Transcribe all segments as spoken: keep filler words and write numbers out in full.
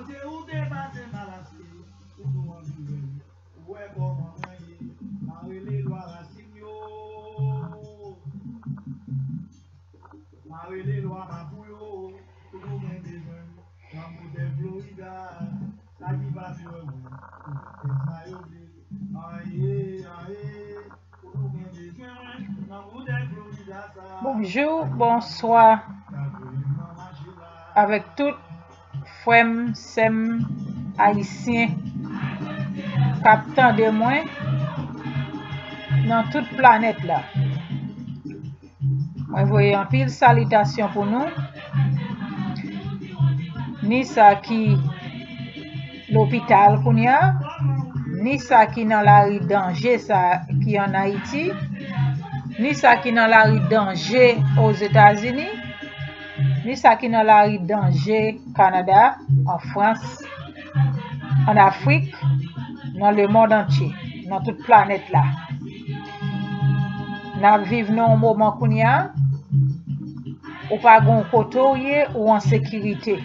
Se ou te pase pa laske pou nou anvi wè m. Ou wè kòman mwen ye, m a rele lwa rasin yo. M a rele lwa mapou yo, pou nou mwen bezwen m. Nan moutè Florida, sa ki pa vle wè mwen, pou mwen fè sa yo vle. Anyen, anyen, pou nou mwen bezwen mwen. Nan moutè Florida sa. Bonjou, bonswa. Avèk tout frè m, sè m ayisyen k ap tande mwen nan tout planèt la. Mwen voye anpil salitasyon pou nou. Ni sa ki lopital kounye a, ni sa ki nan lari danje sa ki ann Ayiti, ni sa ki nan lari danje Ozetazini, ni sa ki nan lari danje Kanada, an Frans, ann Afrik, nan lemonn antye, nan tout planèt la. N ap viv nan yon moman kounye a, ou pa gen yon kote w ye, ou an sekirite.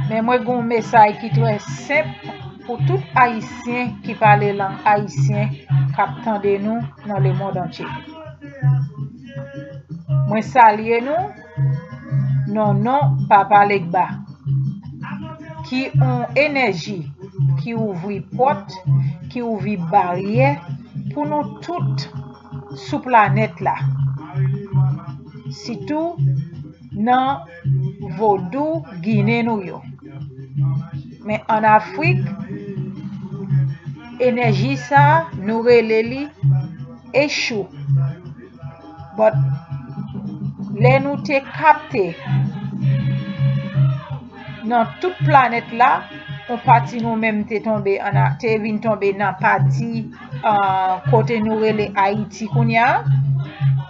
Men mwen gen yon mesaj ki trè senp pou tout Ayisyen ki pale lang ayisyen k ap tande nou nan lemonn antye. Mwen salye nou nan non Papa Legba, ki yon enèji ki ouvri pòt, ki ouvri baryè pou nou tout sou planèt la, sitou nan vodou ginen nou yo. Men ann Afrik, enèji sa a, nou rele li Echou. But, lè nou te kapte nan tout planèt la, yon pati nou menm te tonbe ann a, te vin tonbe nan pati, ah, kote nou rele Ayiti kounye a.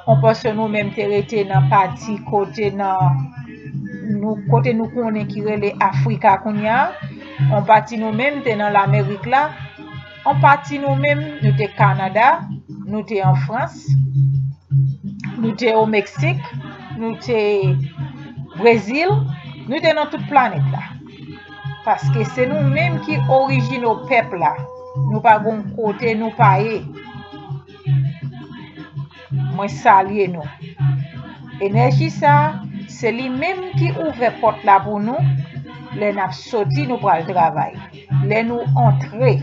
Yon pòsyon nou menm te rete nan pati kote nan, nou, kote nou konnen ki rele Afrika kounye a. Yon pati nou menm te nan Lamerik la. Yon pati nou menm, nou te Kanada, nou te an Frans, nou te o Meksik, nou te Brezil, nou te nan tout planèt la. Paske se nou menm ki orijino pèp la. Nou pa gon kote nou pa ye. Mwen salye nou. Enèji sa a, se li menm ki ouvè pòt la pou nou. Lè n ap soti, nou pral travay. Lè nou antre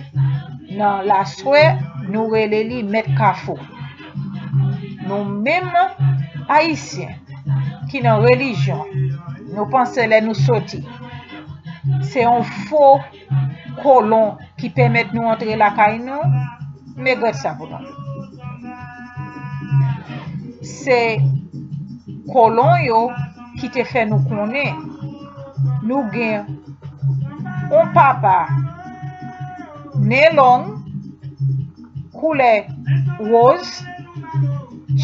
nan laswè, nou rele li mèt kafou. Nou menm Ayisyen ki nan relijyon, nou panse lè nou soti, se yon fo kolon ki pèmèt nou antre lakay nou, m regrèt sa pou nou. Se kolon yo ki te fè nou konnen nou gen yon papa nen long, koulè woz,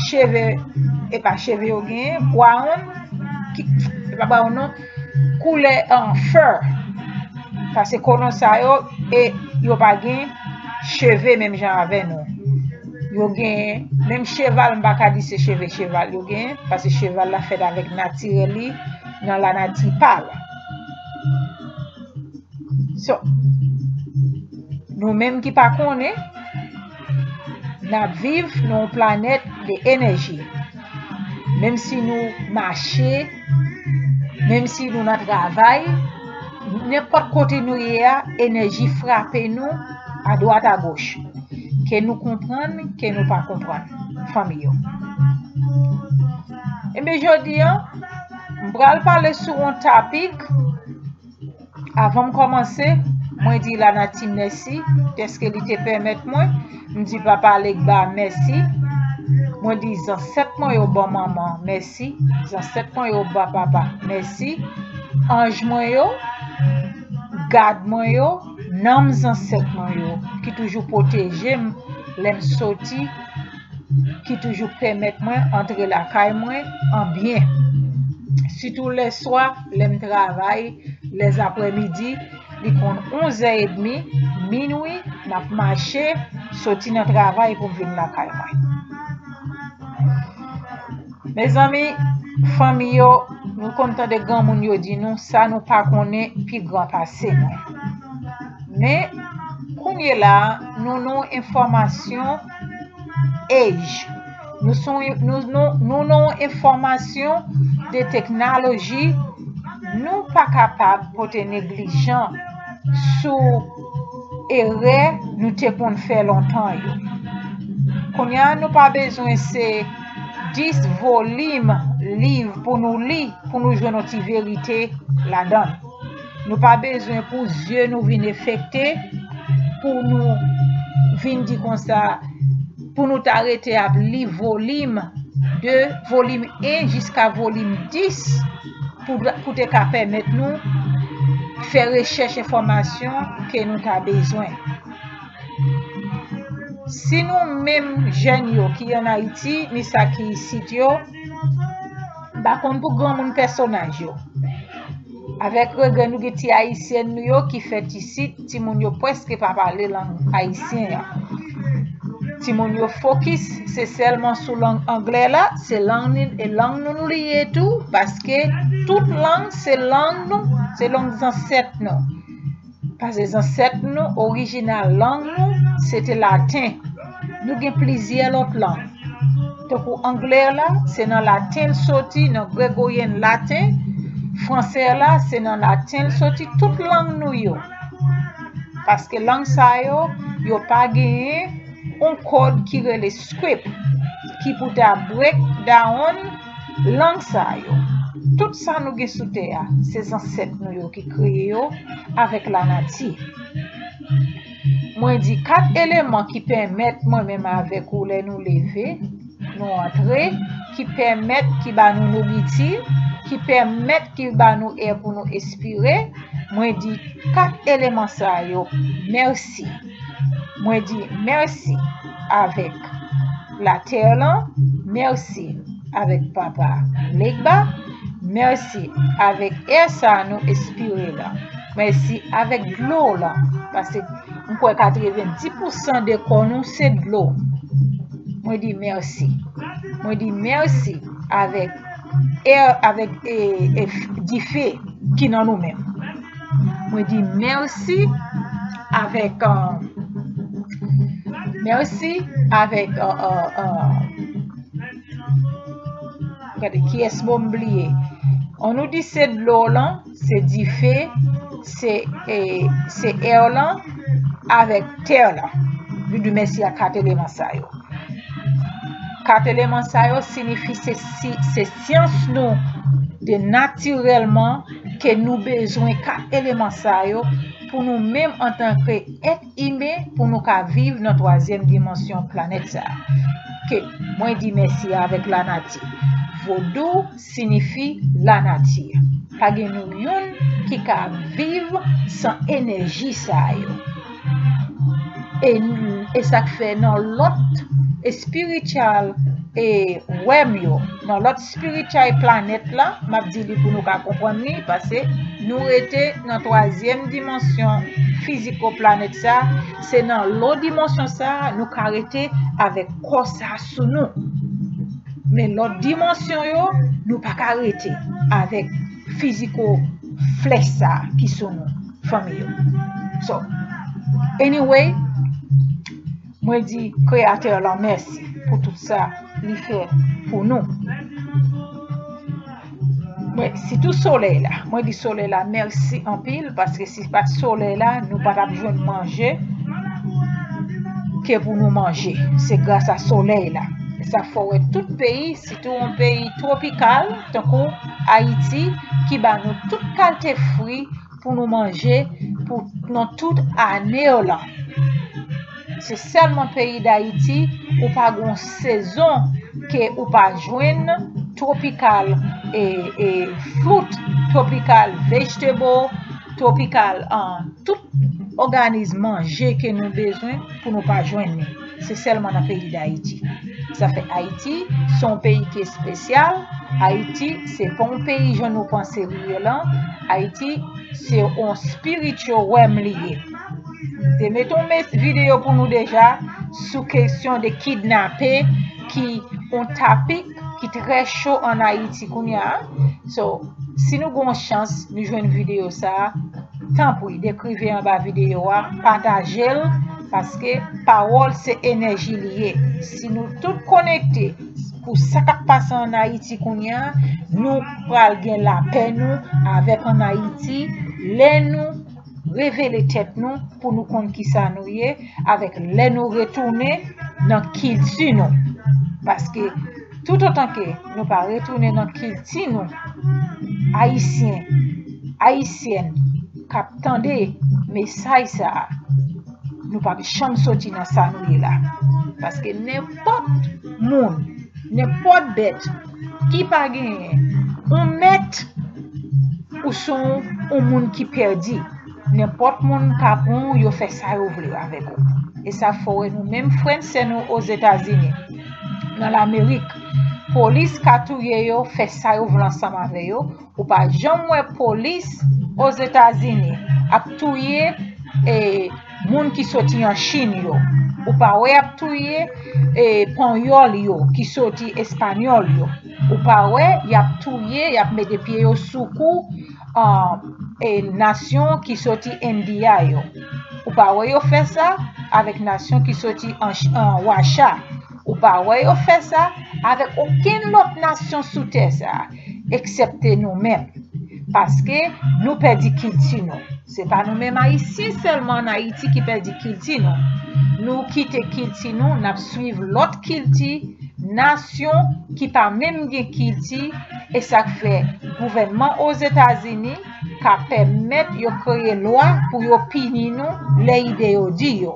cheve, e pa cheve yo genyen, brown, ki, e pa brown non, koulè, um, fur. Paske kolon sa yo, e yo pa gen cheve menm jan avè nou. Yo gen, menm cheval, m pa ka di se cheve cheval yo gen, paske cheval la fèt avèk natirèl li, nan lanati pa l. So, nou menm ki pa konnen, n ap viv nan yon planèt de enèji. Menm si nou mache, menm si nou nan travay, nenpòt kote nou ye a, enèji frape nou adwat agoch. Ke nou konprann, ke nou pa konprann, fanmi yo. Ebyen, jodi a, m pral pale sou yon topik. Avan m kòmanse, mwen di lanati mèsi, dèske li te pèmèt mwen. M di Papa Legba mèsi. Mwen di zansèt mwen yo ban manman mèsi. Zansèt mwen yo ban papa mèsi. Anj mwen yo, gad mwen yo, nanm zansèt mwen yo, ki toujou pwoteje m lè m soti, ki toujou pèmèt mwen antre lakay mwen an byen. Sitou lèswa, lè m travay, lèzaprèmidi, li konn onzè edmi, minwi, m ap mache, soti nan travay pou m vin lakay mwen. Mezanmi, fanmi yo, Nou konn tande granmoun yo di nou, sa nou pa konnen pi gran pase nou. Men, kounye la, nou nan yon enfòmasyon age. Nou, son, nou, nou, nou nan yon enfòmasyon de teknoloji. Nou pa kapab pote neglijan sou erè nou te konn fè lontan yo. Kounye a, nou pa bezwen se dis volim liv pou nou li, pou nou jwenn yon ti verite ladan l. Nou pa bezwen pou zye nou vin enfekte, pou nou vin di konsa, pou nou ta rete ap li volim de, volim en jiska volim dis, pou, pou te ka pèmèt nou fè rechèch enfòmasyon ke nou ta bezwen. Si nou menm jèn yo ki ann Ayiti, ni sa ki isit yo, m pa konn pou granmoun pèsonaj yo. Avèk regrè, nou gen ti ayisyèn nou yo ki fèt isit, timoun yo prèske pa pale lang ayisyen an. Timoun yo fokis, se sèlman sou lang anglè la, se lang ni, e lang nou nou li ye tou, paske tout lang, se lang nou, se lang zansèt nou. Paske zansèt nou, orijinal lang nou, se te laten. Nou gen plizyè lòt lang. Tankou anglè la, se nan laten l soti, nan gregoryen laten. Fransè la, se nan laten l soti, tout lang nou yo. Paske lang sa yo, yo pa genyen yon kòd ki rele script, ki pou ta break down lang sa yo. Tout sa nou gen sou tè a, se zansèt nou yo ki kreye yo avèk lanati. Mwen di kat eleman ki pèmèt mwen menm avèk ou, lè nou leve, nou antre, ki pèmèt, ki ba nou nouriti, ki pèmèt, ki ba nou è pou nou espire. Mwen di kat eleman sa yo, mèsi. Mwen di mèsi avèk latè lan, mèsi avèk papa Legba, mèsi avèk è sa nou espire lan, mèsi avèk dlo lan, paske m kwè katrevenndis pousan de kò nou se dlo. Mwen di mèsi. Mwen di mèsi avèk è, avèk e, e, dife ki nan nou menm. Mwen di mèsi avèk, euh, mèsi avèk, euh, euh, euh, gade, kiyès mo m bliye? An nou di se dlo lan, se dife, se, e, se è lan, avèk tè lan. Nou di mèsi a kat eleman sa yo. Kat eleman sa yo sinifi se, si, se syans nou de natirèlman ke nou bezwen kat eleman sa yo pou nou menm antanke èt imen, pou nou ka viv nan twazyèm dimansyon planèt sa a. Ke mwen di mèsi avèk lanati. Vodou sinifi lanati. Pa gen nou youn ki ka viv san enèji sa yo. E, e sa k fè nan lòt espirityal e wèm yo, nan lòt spiritual planèt la, m ap di li pou nou ka konprann li, paske nou rete nan twazyèm dimansyon fiziko planèt sa, se nan lo dimansyon sa nou ka rete avèk kò sa sou nou. Men lòt dimansyon yo, nou pa ka rete avèk fiziko flèch sa ki sou nou, fanmi yo. So, anyway, mwen di Kreyatè lan mèsi pou tout sa li fè pou nou. Mwen, sitou solèy la. Mwen di solèy la mèsi anpil, paske si pa t solèy la, nou pa t ap jwenn manje ke pou nou manje. Se gras a solèy la. Sa fè w wè tout peyi, sitou yon peyi twopikal, tankou Ayiti, ki ba nou tout kalte fwi pou nou manje pou, nan tout ane yo lan. Se sèlman peyi Dayiti ou pa gon sezon ke ou pa jwenn twopikal, e, e, fruit, twopikal vegetable, twopikal, ah, tout òganis manje ke nou bezwen pou nou pa jwenn li. Se sèlman nan peyi Dayiti. Sa fè Ayiti se yon peyi ki espesyal. Ayiti se pa yon peyi jan nou panse li ye lan. Ayiti se yon spiritual realm li ye. M te mete yon videyo pou nou deja sou kesyon de kidnape, ki yon topic ki trè cho ann Ayiti kounye a. So, si nou gen yon chans, nou jwenn videyo sa a, tanpri, dekrive anba videyo a, pataje l, paske pawòl se enèji li ye. Si nou tout konekte pou sa k ap pase ann Ayiti kounye a, nou pral gen lapè nou avèk ann Ayiti lè nou revele tèt nou pou nou konn kisa nou ye, avèk lè nou retounen nan kilti nou. Paske toutotan ke nou pa retounen nan kilti nou, Ayisyen, Ayisyèn k ap tande mesaj sa a, nou p ap janm soti nan sa nou ye la. Paske nenpòt moun, nenpòt bèt ki pa genyen yon mèt, ou se yon, yon moun ki pèdi. Nenpòt moun ka pran w, yo fè sa yo vle avèk ou. E sa fè w wè nou menm frè n sè nou Ozetazini, nan Lamerik, polis ka touye yo, fè sa yo vle ansanm avè yo. Ou pa janm wè polis Ozetazini ap touye e, moun ki soti an Chin yo. Ou pa wè y ap touye e, Panyòl yo, ki soti Espanyòl yo. Ou pa wè y ap touye, y ap mete pye yo sou kou e, nasyon ki soti Endiya yo. Ou pa wè yo fè sa avèk nasyon ki soti an Ch-, an Wacha. Ou pa wè yo fè sa avèk okenn lòt nasyon sou tè sa a, eksèpte nou menm. Paske nou pèdi kilti nou. Se pa nou menm Ayisyen sèlman ann Ayiti ki pèdi kilti nou. Nou kite kilti nou, n ap swiv lòt kilti, nasyon ki pa menm gen kilti, e sa k fè gouvènman Ozetazini ka pèmèt yo kreye lwa pou yo pini nou lè ide yo di yo.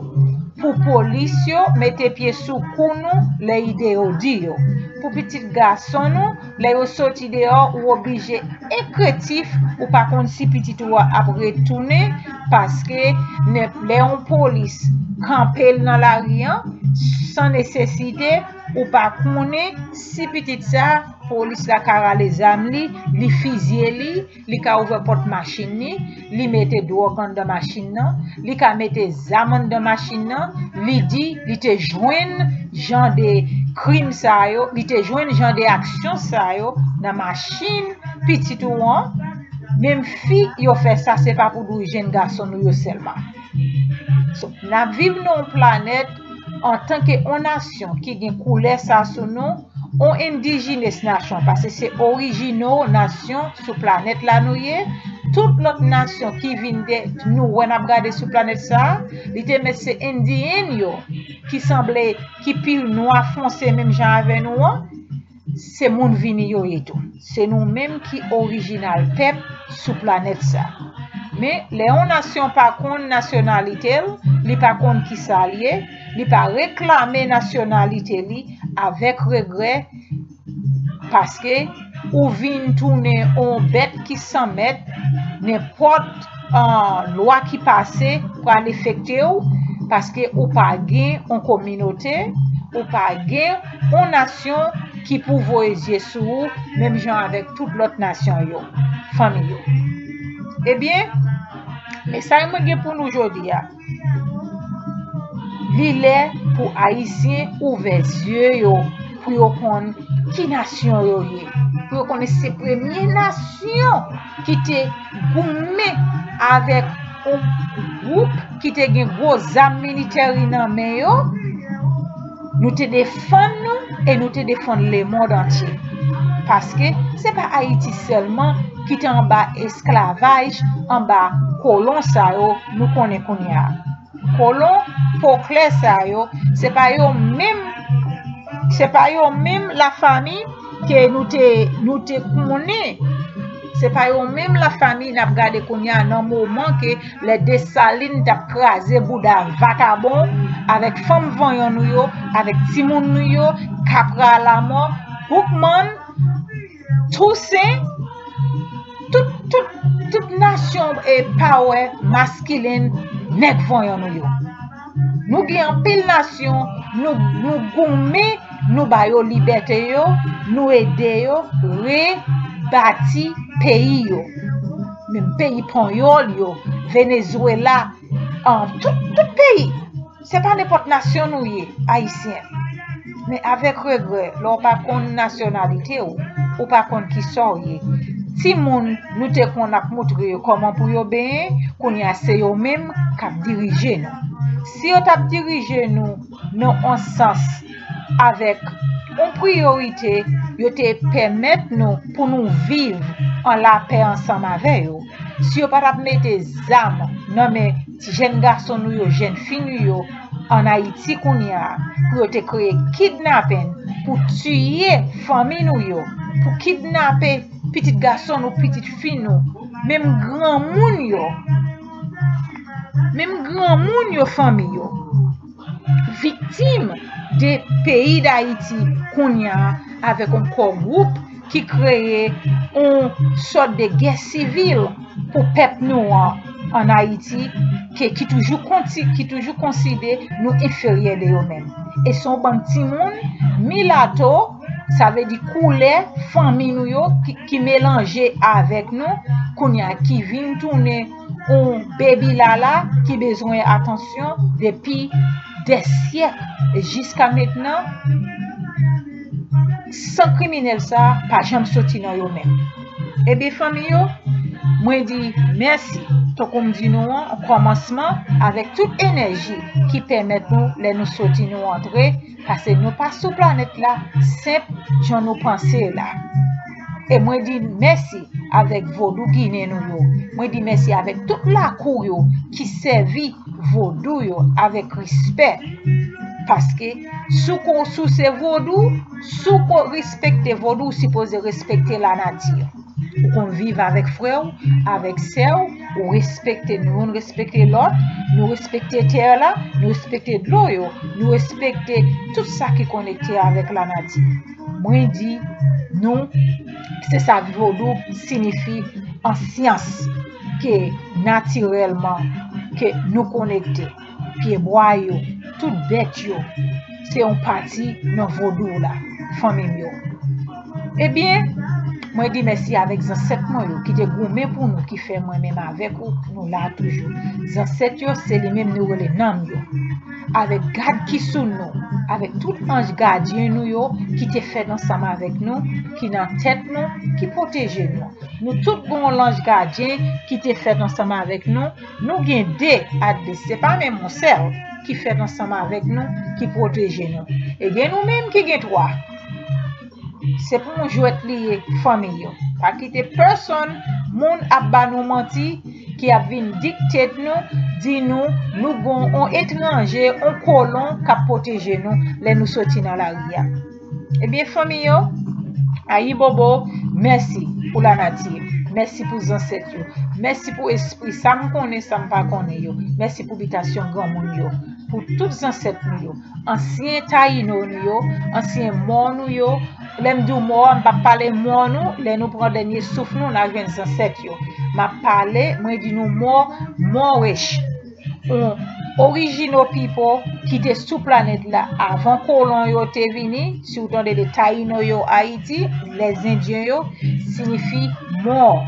Pou polis yo mete pye sou kou nou lè ide yo di yo. Pou pitit gason nou, lè yo soti deyò, ou oblije enkretif, ou pa konn si pitit ou a ap retounen, paske lè yon polis kanpe l nan lari an, san nesesite, ou pa konnen si pitit sa, polis la ka rale zam li, li fizye li, li ka ouvè pòt machin li, li mete dwòg anndan machin nan, li ka mete zam anndan machin nan, li di li te jwenn jan de krim sa yo, li te jwenn jan de aksyon sa yo nan machin pitit ou an. Menm fi yo fè sa, se pa pou di w jenn gason nou yo sèlman. So, n ap viv nan yon planèt antanke yon nasyon ki gen koulè sa sou nou, yon endijines nasyon, paske se orijino nasyon sou planèt la nou ye. Tout lòt nasyon ki vin de nou wè n ap gade sou planèt sa a, li te mèt se Endiyen yo ki sanble, ki pi nwa fonse menm jan avè nou an, se moun vini yo ye tou. Se nou menm ki orijinal pèp sou planèt sa. Men, lè yon nasyon pa konn nasyonalite l, li pa konn kisa l ye, li pa reklame nasyonalite li avèk regrè, paske ou vin tounen yon bèt ki san mèt, nenpòt, ah, lwa ki pase pral afekte w, paske ou pa gen yon kominote, ou pa gen yon nasyon ki pou voye zye sou ou, menm jan avèk tout lòt nasyon yo, fanmi yo. Ebyen, mesaj mwen gen pou nou jodi a, li lè pou Ayisyen ouvè zye yo, pou yo konn ki nasyon yo ye, pou yo konnen se premye nasyon ki te goumen avèk yon gwoup ki te gen gwo zam militè nan men yo. Nou te defann nou e nou te defann lemonn antye. Paske se pa Ayiti sèlman ki te anba esklavaj, anba kolon sa yo nou konnen kounye a. Kolon pòklè sa yo, se pa yo menm, se pa yo menm lafanmi ke nou te, nou te konnen. Se pa yo menm lafanmi n ap gade kounye a nan moman ke lè Desalin t ap kraze bouda vakabon avèk fanm vanyan nou yo, avèk timoun nou yo, Kapra Lamò, Boukman, Tousen, tout, tout, tout nasyon e pawè maskilen nèg vanyan nou yo. Nou gen anpil nasyon, nou, nou goumen, nou ba yo libète yo, nou ede yo rebati peyi yo. Menm peyi Panyòl yo, Venezwela, an, tout, tout peyi. Se pa nenpòt nasyon nou ye, Ayisyen. Men avèk regrè, lè w pa konn nasyonalite w, ou pa konn kisa w ye. Timoun, nou te konn ap moutre yo kòman pou yo benyen, kounye a se yo menm k ap dirije nou. Si yo t ap dirije nou nan yon sans avèk yon priyorite, yo te pèmèt nou pou nou viv an lapè ansanm avè yo. Si yo pa t ap mete zam nan men ti jèn gason nou yo, jèn fi nou yo, ann Ayiti kounye a, pou yo te kreye kidnapen, pou tiye fanmi nou yo, pou kidnape pitit gason nou, pitit fi nou, menm granmoun yo, menm granmoun yo, fanmi yo viktim de peyi Dayiti kounye a, avèk yon kò gwoup ki kreye yon sòt de gè sivil pou pèp nou an ann Ayiti, ke, ki toujou konti, ki toujou konsidere nou enferyè de yo menm. E se yon bann timoun milato, sa vle di koulè fanmi nou yo ki, ki melanje avèk nou, kounye a ki vin tounen yon baby lala ki bezwen atansyon depi dè syèk. E jiska mentnan, san kriminèl sa a pa janm soti nan yo menm. Ebyen, fanmi yo, mwen di mèsi, tankou m di nou an, o kòmansman, avèk tout enèji ki pèmèt nou, lè nou soti, nou antre, paske nou pa sou planèt la senp jan nou panse la. E mwen di mèsi avèk vodou ginen nou yo. Mwen di mèsi avèk tout lakou yo ki sèvi vodou yo avèk respè. Paske si w ko-, si w se vodou, si w ko respekte vodou, ou sipoze respekte lanati. Ou konn viv avèk frè w, avèk sè w, ou respekte, nou youn respekte lòt, nou respekte tè la, nou respekte dlo yo, nou respekte tout sa ki konekte avèk lanati. Mwen di nou, se sa vodou siyifi an syans, ke natirèlman, ke nou konekte. Pyebwa yo, tout bèt yo, se yon pati nan vodou la, fanmi m yo. Ebyen, mwen di mèsi avèk zansèt mwen yo ki te goumen pou nou, ki fè mwen menm avèk ou, nou la toujou. Zansèt yo, se li menm nou rele nanm yo. Avèk gad ki sou nou, avèk tout anj gadyen nou yo ki te fèt ansanm avèk nou, ki nan tèt nou, ki pwoteje nou. Nou tout gen yon lanj gadyen ki te fèt ansanm avèk nou. Nou gen de, at least, se pa menm yon sèl, ki fèt ansanm avèk nou, ki pwoteje nou. E gen nou menm ki gen twa. Se pou yon jwèt li ye, fanmi yo. Pa kite pèsonn, moun ap ba nou manti, ki ap vin dikte nou, di nou, nou gon yon etranje, yon kolon k ap pwoteje nou lè nou soti nan lari a. Ebyen, fanmi yo, ayibobo, mèsi pou lanati, mèsi pou zansèt yo, mèsi pou espri, sa m konnen, sa m pa konnen yo, mèsi pou bitasyon granmoun yo, pou tout zansèt nou yo, ansyen Tayino nou yo, ansyen mò nou yo. Lè m di w mò a, m p ap pale mò nou, lè nou pran dènye souf nou, n a jwenn zansèt yo. M ap pale, mwen di nou mò, mò rèch. Yon original people ki te sou planèt la avan kolon yo te vini, si w tande de Tayino yo Ayiti, lèzendyen yo, siyifi mò.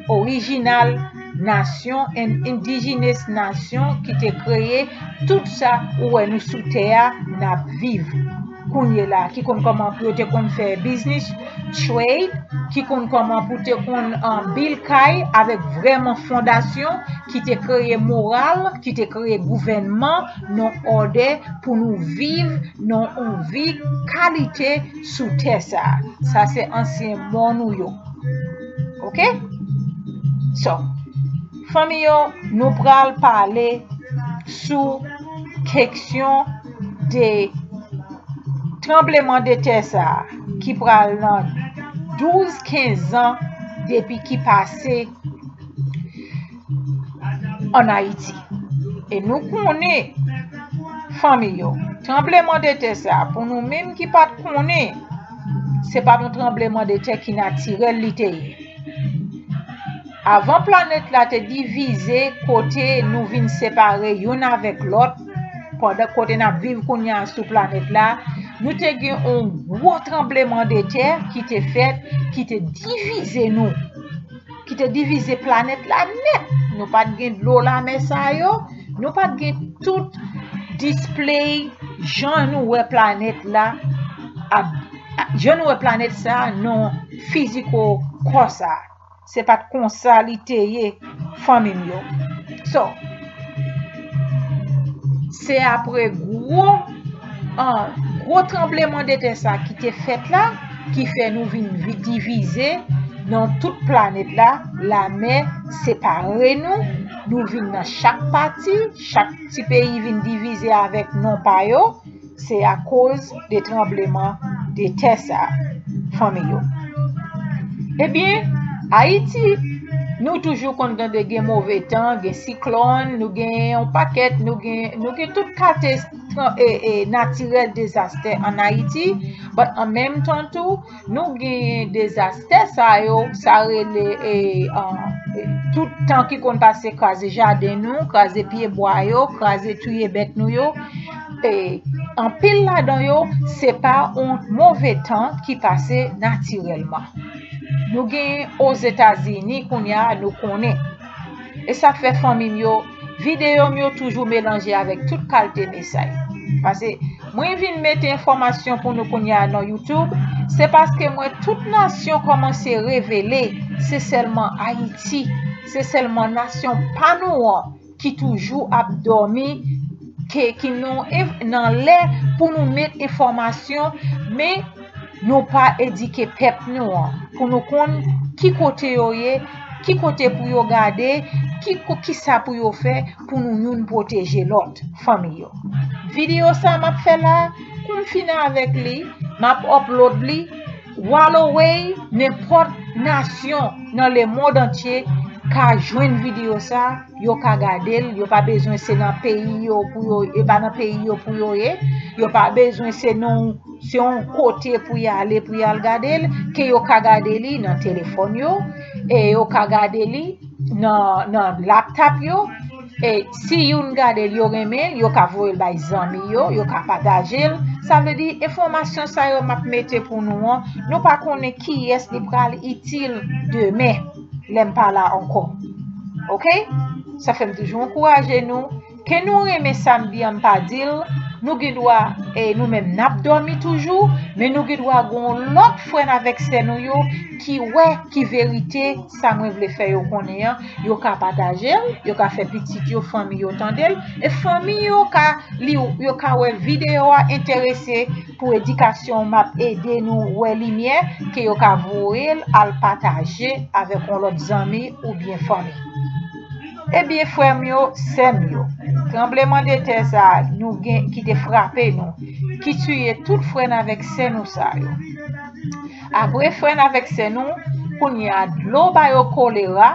Orijinal nasyon, an indigenous nasyon ki te kreye tout sa ou wè nou sou tè a, n ap viv kounye la, ki konn kòman pou yo te konn fè biznis, trade, ki konn kòman pou te konn, um, build kay avèk vrèman fondasyon, ki te kreye moral, ki te kreye gouvènman, nan òdè pou nou viv nan yon vi kalite sou tè sa a. Sa se ansyen mò nou yo. Oke? So, fanmi yo, nou pral pale sou keksyon de tranbleman de tè sa a ki pral nan douz, kenz an depi ki pase ann Ayiti. E nou konnen, fanmi yo, tranbleman de tè sa a, pou nou menm ki pa t konnen, se pa t yon tranbleman de tè ki natirèl li te ye. Avan planèt la te divize, kote nou vin separe youn avèk lòt, pandan kote n ap viv kounye a sou planèt la, nou te gen yon gwo tranbleman de tè ki te fèt, ki te divize nou, ki te divize planèt la nèt. Nou pa t gen dlo lanmè sa yo, nou pa t gen tout display jan nou wè planèt la ap, jan nou wè planèt sa a, non fiziko kò sa a. Se pa t konsa li te ye, fanmi m yo. So, se apre gwo, an, gwo tranbleman de tè sa ki te fèt la, ki fè nou vin vi-, divize nan tout planèt la. Lamè separe nou, nou vin nan chak pati, chak ti peyi vin divize avèk non pa yo. Se akoz de tranbleman de tè sa, fanmi yo. Ebyen, Ayiti, nou toujou konn tande gen move tan, gen siklòn, nou gen yon pakèt, nou gen, nou gen tout kalite tran-, e, e, natirèl dezastè ann Ayiti. But an menm tan tou, nou gen dezastè sa yo, sa rele, e, an, e, tout tan ki konn pase kraze jaden nou, kraze pye bwa yo, kraze touye bèt nou yo. E, anpil ladan yo, se pa yon move tan ki pase natirèlman. Nou gen Ozetazini kounye a, nou konnen. E sa k fè, fanmi m yo, videyo m yo toujou melanje avèk tout kalite mesaj. Paske mwen vin mete enfòmasyon pou nou kounye a nan YouTube, se paske m wè tout nasyon kòmanse revele, se sèlman Ayiti, se sèlman nasyon pa nou an ki toujou ap dòmi, ke, ki nou env-, nan lè pou nou met enfòmasyon, men nou pa edike pèp nou an, pou nou konn ki kote yo ye, ki kote pou yo gade, ki ko-, kisa pou yo fè pou nou youn pwoteje lòt, fanmi yo. Videyo sa m ap fè la, kou m fini avèk li, m ap upload li, Waloway, nenpòt nasyon nan lemonn antye ka jwenn videyo sa, yo ka gade l, yo pa bezwen se nan peyi yo pou yo, e pa nan peyi yo pou yo ye, yo pa bezwen se nan, se yon kote pou y ale, pou y al gade l, ke yo ka gade li nan telefòn yo, e yo ka gade li nan, nan laptop yo, e si youn gade l, yo renmen l, yo ka voye l bay zanmi yo, yo ka pataje l. Sa vle di, enfòmasyon sa yo m ap mete pou nou an, nou pa konnen kiyès li pral itil demen, lè m pa la ankò. Oke? Sa fè m toujou ankouraje nou. Ke nou renmen sa m di an, m pa di l, nou gen dwa, e, nou menm n ap dòmi toujou, men nou gen dwa gen yon lòt frè n avèk sè nou yo ki wè ki verite sa mwen vle fè yo konnen an, yo ka pataje l, yo ka fè pitit yo, fanmi yo tande l, e fanmi yo ka li, yo ka wè videyo a enterese pou edikasyon m ap ede nou wè limyè, ke yo ka voye l al pataje avèk yon lòt zanmi oubyen fanmi. Ebyen, frè m yo, sè m yo, tranbleman de tè sa a nou gen, ki te frape nou, ki tiye tout frè n avèk sè nou sa yo. Apre frè n avèk sè nou, kounye a dlo ba yo kolera,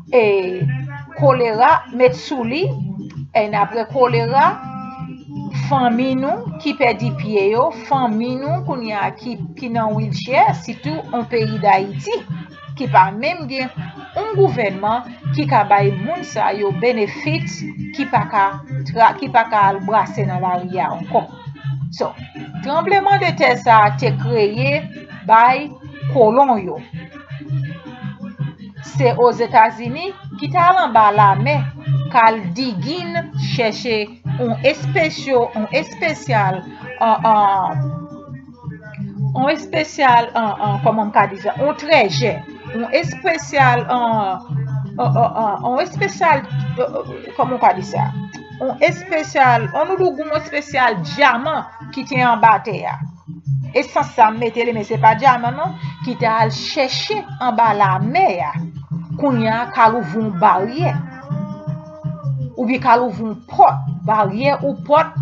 e kolera met sou li, e apre kolera, fanmi nou ki pèdi pye yo, fanmi nou kounye a ki, ki nan wheelchair, sitou an peyi Dayiti, ki pa menm gen yon gouvènman ki ka bay moun sa yo benefits ki pa ka tra-, ki pa ka al brase nan lari a ankò. So, tranbleman de tè sa a te kreye bay kolon yo. Se Ozetazini ki t al anba lamè, k al digin chèche yon espesyo, yon espesyal, an, an, yon espesyal, an, an, kòman m ka di sa, yon trejè, yon espesyal, an, an, an, an, yon espesyal, an, an, kòman m ka di sa, yon espesyal, an nou di w yon espesyal dyaman ki te anba tè a. E sans sa m mete li, men se pa dyaman non, ki te al chèche anba lamè a. Kounye a, k al ouvri yon baryè. Oubyen k al ouvri yon pòt, baryè ou pòt,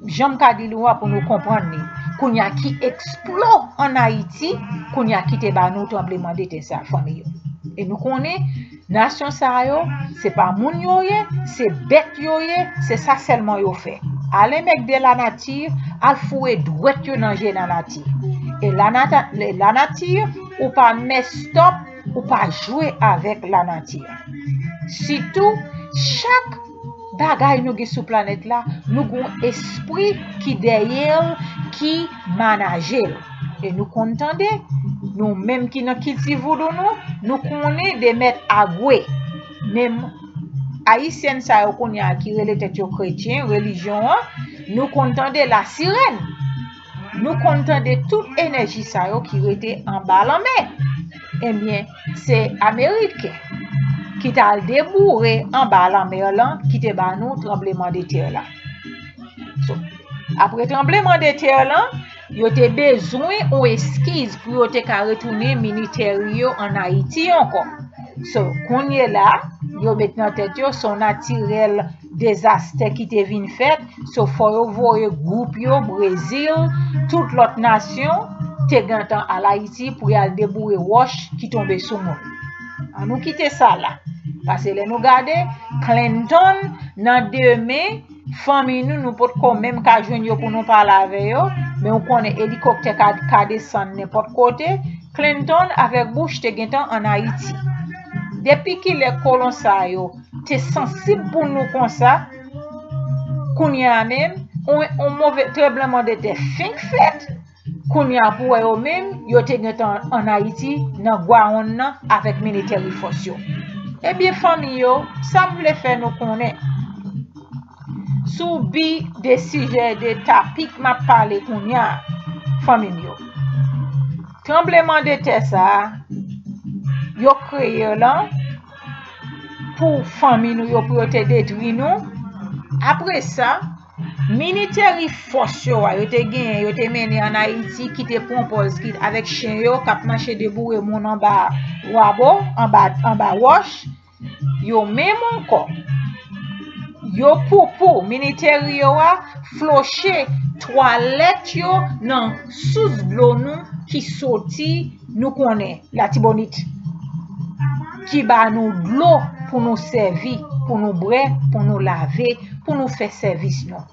jan m ka di nou a pou nou konprann li. Kounye a ki eksplo ann Ayiti, kounye a ki te ba nou tranbleman de tè sa, fanmi yo. E nou konnen, nasyon sa yo, se pa moun yo ye, se bèt yo ye, se sa sèlman yo fè. Al enmègde lanati, al foure dwèt yo nan je lanati. E lanata-, e lanati, ou pa mès stòp, ou pa jwe avèk lanati. Sitou, chak bagay nou gen sou planèt la, nou gen yon espri ki dèyè l, ki manaje l. E nou konn tande, nou menm ki nan kilti voudou nou, nou konnen de mèt agwe. Menm ayisyèn sa yo kounye a ki rele tèt yo kretyen, relijyon an, nou konn tande lasirèn. Nou konn tande tout enèji sa yo ki rete anba lanmè. Ebyen, se Ameriken ki t al deboure anba lanmè lan ki te ba nou tranblemanntè la. So, apre tranblemanntè lan, yo te bezwen yon eskiz pou yo te ka retounen militè yo ann Ayiti ankò. So, kounye la, yo met nan tèt yo, se yon natirèl dezastè ki te vin fèt. So, fò yo voye gwoup yo, Brezil, tout lòt nasyon te gentan al Ayiti pou y al deboure wòch ki tonbe sou moun. An nou kite sa la. Paske lè nou gade, Clinton, nan demen, fanmi nou, nou potko menm ka jwenn yo pou nou pale avè yo, men ou konnen elikoptè ka, ka desann nenpòt kote. Clinton avèk Bush te gentan ann Ayiti. Depi kilè kolon sa yo te sansib pou nou konsa, kounye a menm, on, on move tranblemanntè fenk fèt, kounye a pou wè yo menm, yo te gentan ann Ayiti, nan Gwawonn nan, avèk military force yo. Ebyen, fanmi yo, sa m vle fè nou konnen, sou bi de sijè de tapik m ap pale kounye a, fanmi m yo. Tranblemanntè sa a, yo kreye lan pou fanmi nou yo, pou yo te detwi nou. Apre sa, military force yo a, yo te genyen, yo te mennen ann Ayiti, ki te pran pòz ki avèk chen yo, k ap mache deboure moun anba wabo, anba, anba wòch. Yo menm ankò, yo poupou, militè yo a floche twalèt yo nan sous dlo nou ki soti, nou konnen, Latibonit, ki ba nou dlo pou nou sèvi, pou nou bwè, pou nou lave, pou nou fè sèvis nou.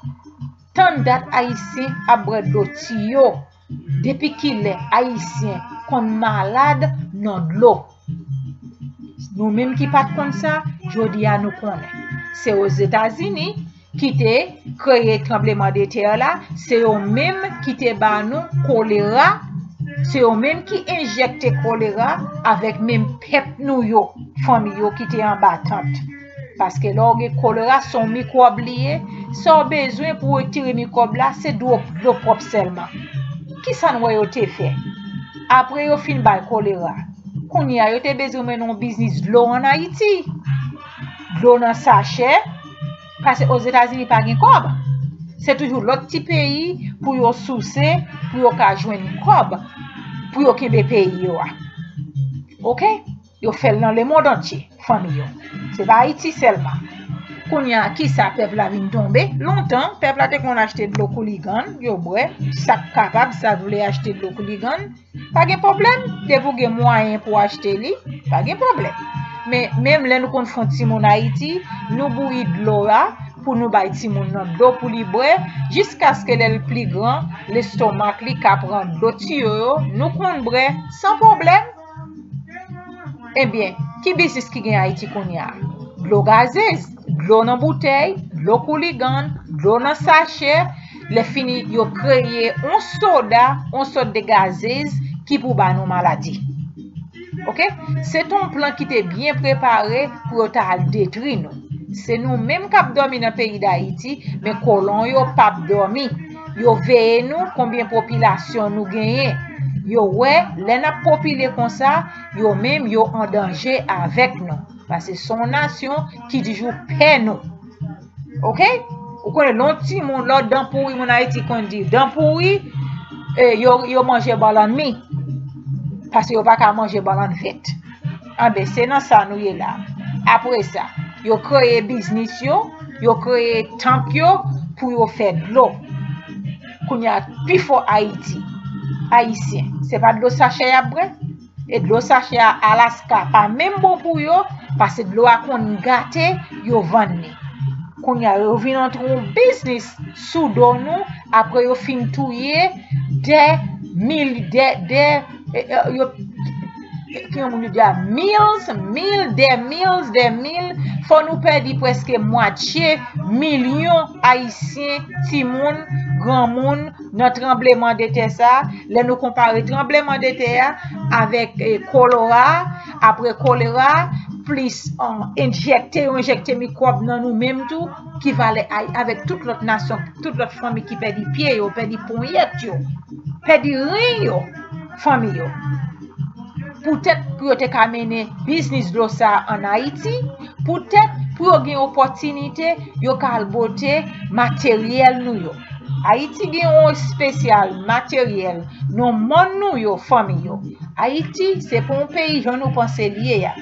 Tann dat Ayisyen ap bwè dlo tiyo. Depi kilè Ayisyen konn malad nan dlo? Nou menm ki pa t konn sa, jodi a nou konnen. Se Ozetazini ki te kreye tranblemanntè la, se yo menm ki te ba nou kolera, se yo menm ki enjekte kolera avèk menm pèp nou yo, fanmi yo ki te anba tant. Paske lè w gen kolera, se yon mikwòb li ye. Sa w bezwen pou retire mikwòb la, se dlo, dlo pwòp sèlman. Kisa n wè yo te fè? Apre yo fin bay kolera, kounye a yo te bezwen mennen yon biznis dlo ann Ayiti. Dlo nan sachè, paske Ozetazini pa gen kòb. Se toujou lòt ti peyi pou yo souse, pou yo ka jwenn kòb, pou yo kenbe peyi yo a. Oke? Yo fè l nan lemonn antye, fanmi yo. Se pa Ayiti sèlman. Kounye a, kisa pèp la vin tonbe? Lontan, pèp la te konn achte dlo Kouligann, yo bwè, sa k kapab, sa k vle achte dlo Kouligann, pa gen pwoblèm. Depi w gen mwayen pou w achte li, pa gen pwoblèm. Men, menm lè nou konn fè yon timoun Ayiti, nou bouyi dlo a pou nou bay timoun nan dlo pou li bwè, jiskaske lè l pi gran, lestomak li ka pran dlo tiyo yo, nou konn bwè san pwoblèm. Ebyen, ki biznis ki gen Ayiti kounye a? Dlo gazez, dlo nan boutèy, dlo Kouligann, dlo nan sachè. Lè fini, yo kreye yon soda, yon sòt de gazez ki pou ba nou maladi. Oke? Se te yon plan ki te byen prepare pou yo ta al detwi nou. Se nou menm k ap dòmi nan peyi Dayiti, men kolon yo p ap dòmi. Yo veye nou konbyen popilasyon nou genyen. Yo wè, lè n ap popile konsa, yo menm yo an danje avèk nou. Paske se yon nasyon ki toujou pè nou. Oke? Ou konnen, lè yon timoun, lè w dan pouri, moun Ayiti konn di, dan pouri, e, yo, yo manje bò lannmi. Paske yo pa ka manje bò lann vèt. Anben, se nan sa nou ye la. Apre sa, yo kreye biznis yo, yo kreye tank yo pou yo fè dlo. Kounye a, pifò Ayiti, Ayisyen, se pa dlo sachè y ap bwè? E dlo sachè a Alaska pa menm bon pou yo, paske dlo a konn gate, yo vann li. Kounye a, yo vin antre yon biznis sou do nou, apre yo fin touye dè mil, dè, dè, e, e, yo, ki yon moun yo di a, mils, mil, dè mils, dè mil, fò nou pèdi prèske mwatye milyon Ayisyen, timoun, granmoun, nan tranblemanntè sa, lè nou konpare tranblemanntè a avèk, e, kolera, apre kolera, plis, enjekte, yo enjekte mikwòb nan nou menm tou, ki valè avèk tout lòt nasyon, tout lòt fanmi ki pèdi pye yo, pèdi ponyèt yo, pèdi ren yo, fanmi yo. Poutèt pou yo te ka mennen biznis dlo sa a ann Ayiti, poutèt pou yo gen opòtinite, yo ka al bote materyèl nou yo. Ayiti gen yon espesyal materyèl nan mòn nou yo, fanmi yo. Ayiti, se pa yon peyi jan nou panse l ye a.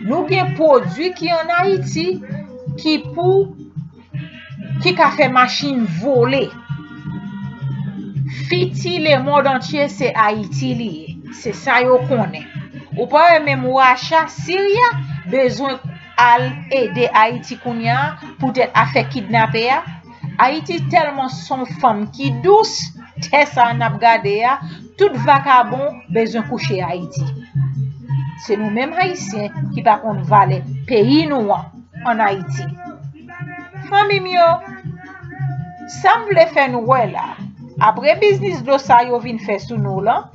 Nou gen pwodui ki ann Ayiti ki pou, ki ka fè machin vole. Fiti lemonn antye se Ayiti li ye. Se sa yo konnen. Ou pa wè menm Racha, Sirya bezwen al ede Ayiti kounye a poutèt afè kidnape a. Ayiti tèlman se yon fanm ki dous, tè sa a n ap gade a, tout vakabon bezwen kouche Ayiti. Se nou menm Ayisyen ki pa konn valè peyi nou an, ann Ayiti. Fanmi m yo, sa m vle fè nou wè la, apre biznis dlo sa yo vin fè sou nou lan,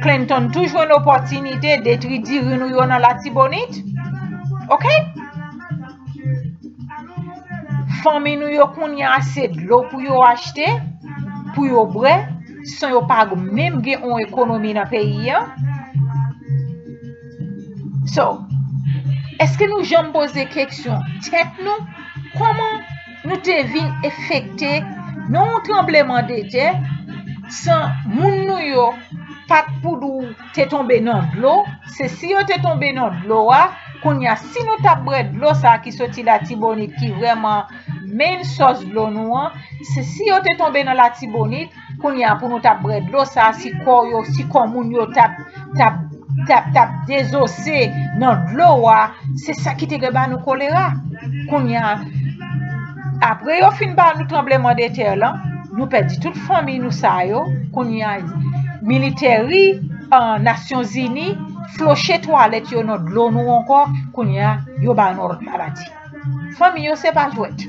Clinton tou jwenn opòtinite detwi diri nou yo nan Latibonit. Oke? Fanmi nou yo kounye a se dlo pou yo achte, pou yo bwè, san yo pa menm gen yon ekonomi nan peyi a. So, èske nou janm poze keksyon tèt nou, kòman nou te vin afekte nan yon tranblemanntè san moun nou yo pa t pou di w te tonbe nan dlo? Se si yo te tonbe nan dlo a, kounye a, si nou t ap bwè dlo sa a ki soti Latibonit, ki vrèman main source dlo nou an, se si yo te tonbe nan Latibonit, kounye a, pou nou t ap bwè dlo sa a, si kò yo, si kò moun yo t ap, t ap, t ap, t ap dezose nan dlo a, se sa ki te gen ba nou kolera. Kounye a, apre yo fin ba nou tranblemanntè lan, nou pèdi tout fanmi nou sa yo. Kounye a, militèri, uh, Nasyonzini floche twalèt yo nan dlo nou ankò. Kounye a, yo ba nou lòt maladi. Fanmi yo, se pa jwèt.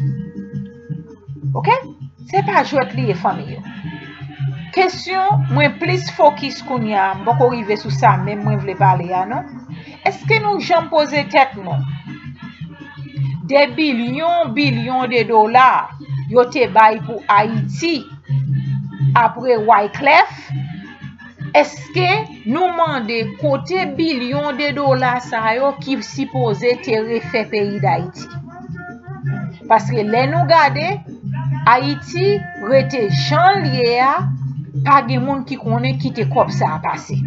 Oke? Se pa jwèt li ye, fanmi yo. Kesyon mwen plis fokis kounye a, m poko rive sou sa menm mwen vle pale a non. Èske nou janm poze tèt nou de bilyon, bilyon de dola yo te bay pou Ayiti apre Wyclef? Èske nou mande kote bilyon de dola sa yo ki sipoze te refè peyi Dayiti? Paske lè nou gade, Ayiti rete jan l ye a, pa gen moun ki konnen kite kòb sa a pase.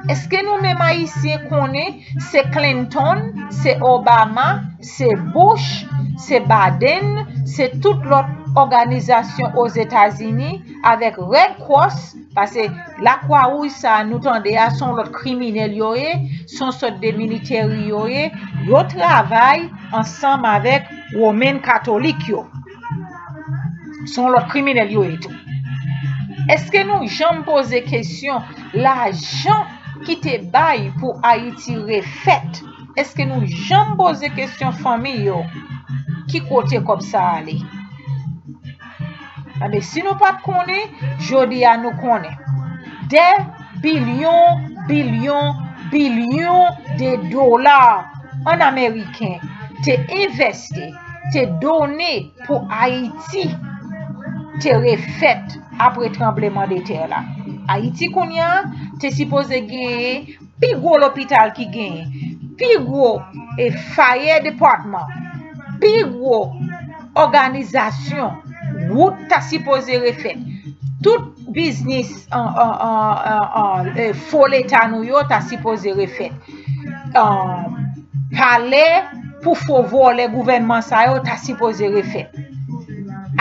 Èske nou menm Ayisyen konnen se Clinton, se Obama, se Bush, se Biden, se tout lòt òganizasyon Ozetazini avèk Red Cross, paske Lakwa Wouj sa a nou tande a, se yon lòt kriminèl yo ye, se yon sòt de militèri yo ye, yo travay ansanm avèk Women Katolik yo. Se yon lòt kriminèl yo ye tou. Èske nou janm poze kesyon lajan ki te bay pou Ayiti refèt? Èske nou janm poze kesyon fanmi yo ki kote kòb sa ale? Enben, si nou pa t konnen, jodi a nou konnen. Dè bilyon, bilyon, bilyon de dola an ameriken te envèsti, te done pou Ayiti te refèt apre tranblemanntè la. Ayiti kounye a te sipoze genyen pi gwo lopital ki genyen, pi gwo e fire department, pi gwo òganizasyon, wout ta sipoze refèt. Tout biznis an, an, an, an, an, e, fo leta nou yo ta sipoze refèt. An, palè pou fo vòlè gouvènman sa yo ta sipoze refèt.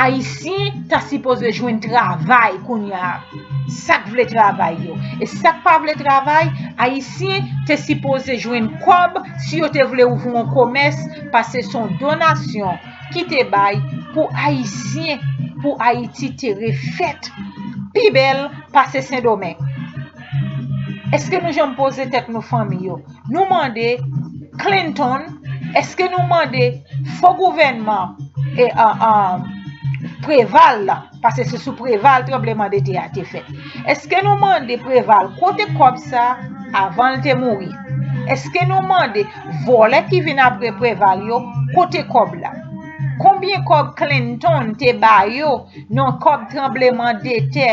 Ayisyen ta sipoze jwenn travay kounye a. Sa k vle travay yo. E sa k pa vle travay, Ayisyen te sipoze jwenn kòb si yo te vle ouvri yon komès, paske se yon donasyon ki te bay pou Ayisyen, pou Ayiti te refèt pi bèl pase Sendomeng. Èske nou janm poze tèt nou fanmi yo? Nou mande Clinton, èske nou mande fo gouvènman e, a, a, Preval la, paske se sou Preval tranblemanntè a te fèt. Èske nou mande Preval kote kòb sa avan l te mouri? Èske nou mande vòlè ki vin apre Preval yo, kote kòb la? Konbyen kòb Clinton te ba yo nan kòb tranbleman de tè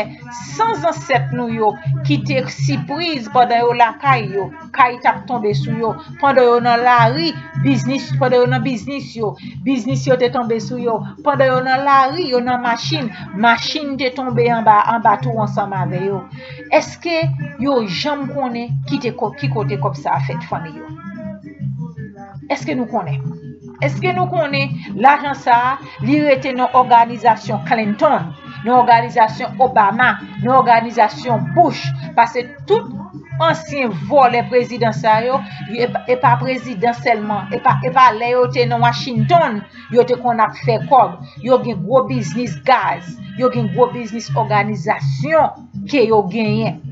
san zansèt nou yo ki te sipriz pandan yo lakay yo, kay t ap tonbe sou yo, pandan yo nan lari, biznis, pandan yo nan biznis yo, biznis yo te tonbe sou yo, pandan yo nan lari, yo nan machin, machin te tonbe anba, anba tou ansanm avè yo. Èske yo janm konnen ki te ko-, ki kote kòb sa a fèt, fanmi yo? Èske nou konnen? Èske nou konnen lajan sa a, li rete nan òganizasyon Clinton, nan òganizasyon Obama, nan òganizasyon Bush? Paske tout ansyen vòlè prezidan sa yo, e pa, e pa prezidan sèlman, e pa, e pa lè yo te nan Washington, yo te konn ap fè kòb. Yo gen gwo biznis gaz, yo gen gwo biznis òganizasyon ke yo genyen.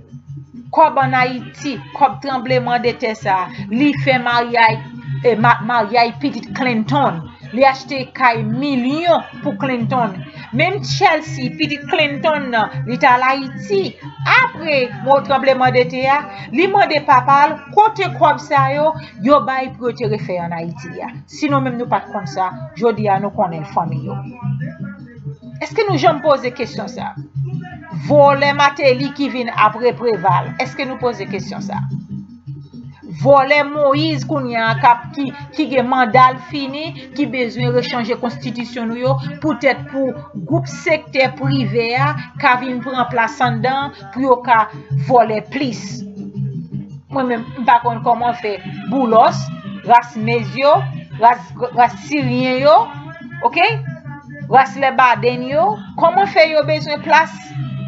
Kòb ann Ayiti, kòb tranbleman de tè sa a, li fè maryaj, eh, ma-, maryaj pitit Clinton. Li achte kay milyon pou Clinton. Menm Chelsea, pitit Clinton nan, li t al Ayiti. Apre mo tranbleman de tè a, li mande papa l kote kòb sa yo, yo bay pou yo te refè ann Ayiti a. Si nou menm nou pa t konn sa, jodi a nou konnen l, fanmi yo. Èske nou janm poze kesyon sa? Vòlè Martelly ki vin apre Preval, èske nou poze kesyon sa? Vòlè Moïse kounye a k ap, ki, ki gen manda l fini, ki bezwen rechanje konstitisyon nou yo, poutèt pou gwoup sektè prive a ka vin pran plas anndan pou yo ka vòlè plis. Mwen menm, m pa konn kòman fè Boulos, ras Mez yo, ras, ras Siryen yo, oke? Ras Lèbaden yo, kòman fè yo bezwen plas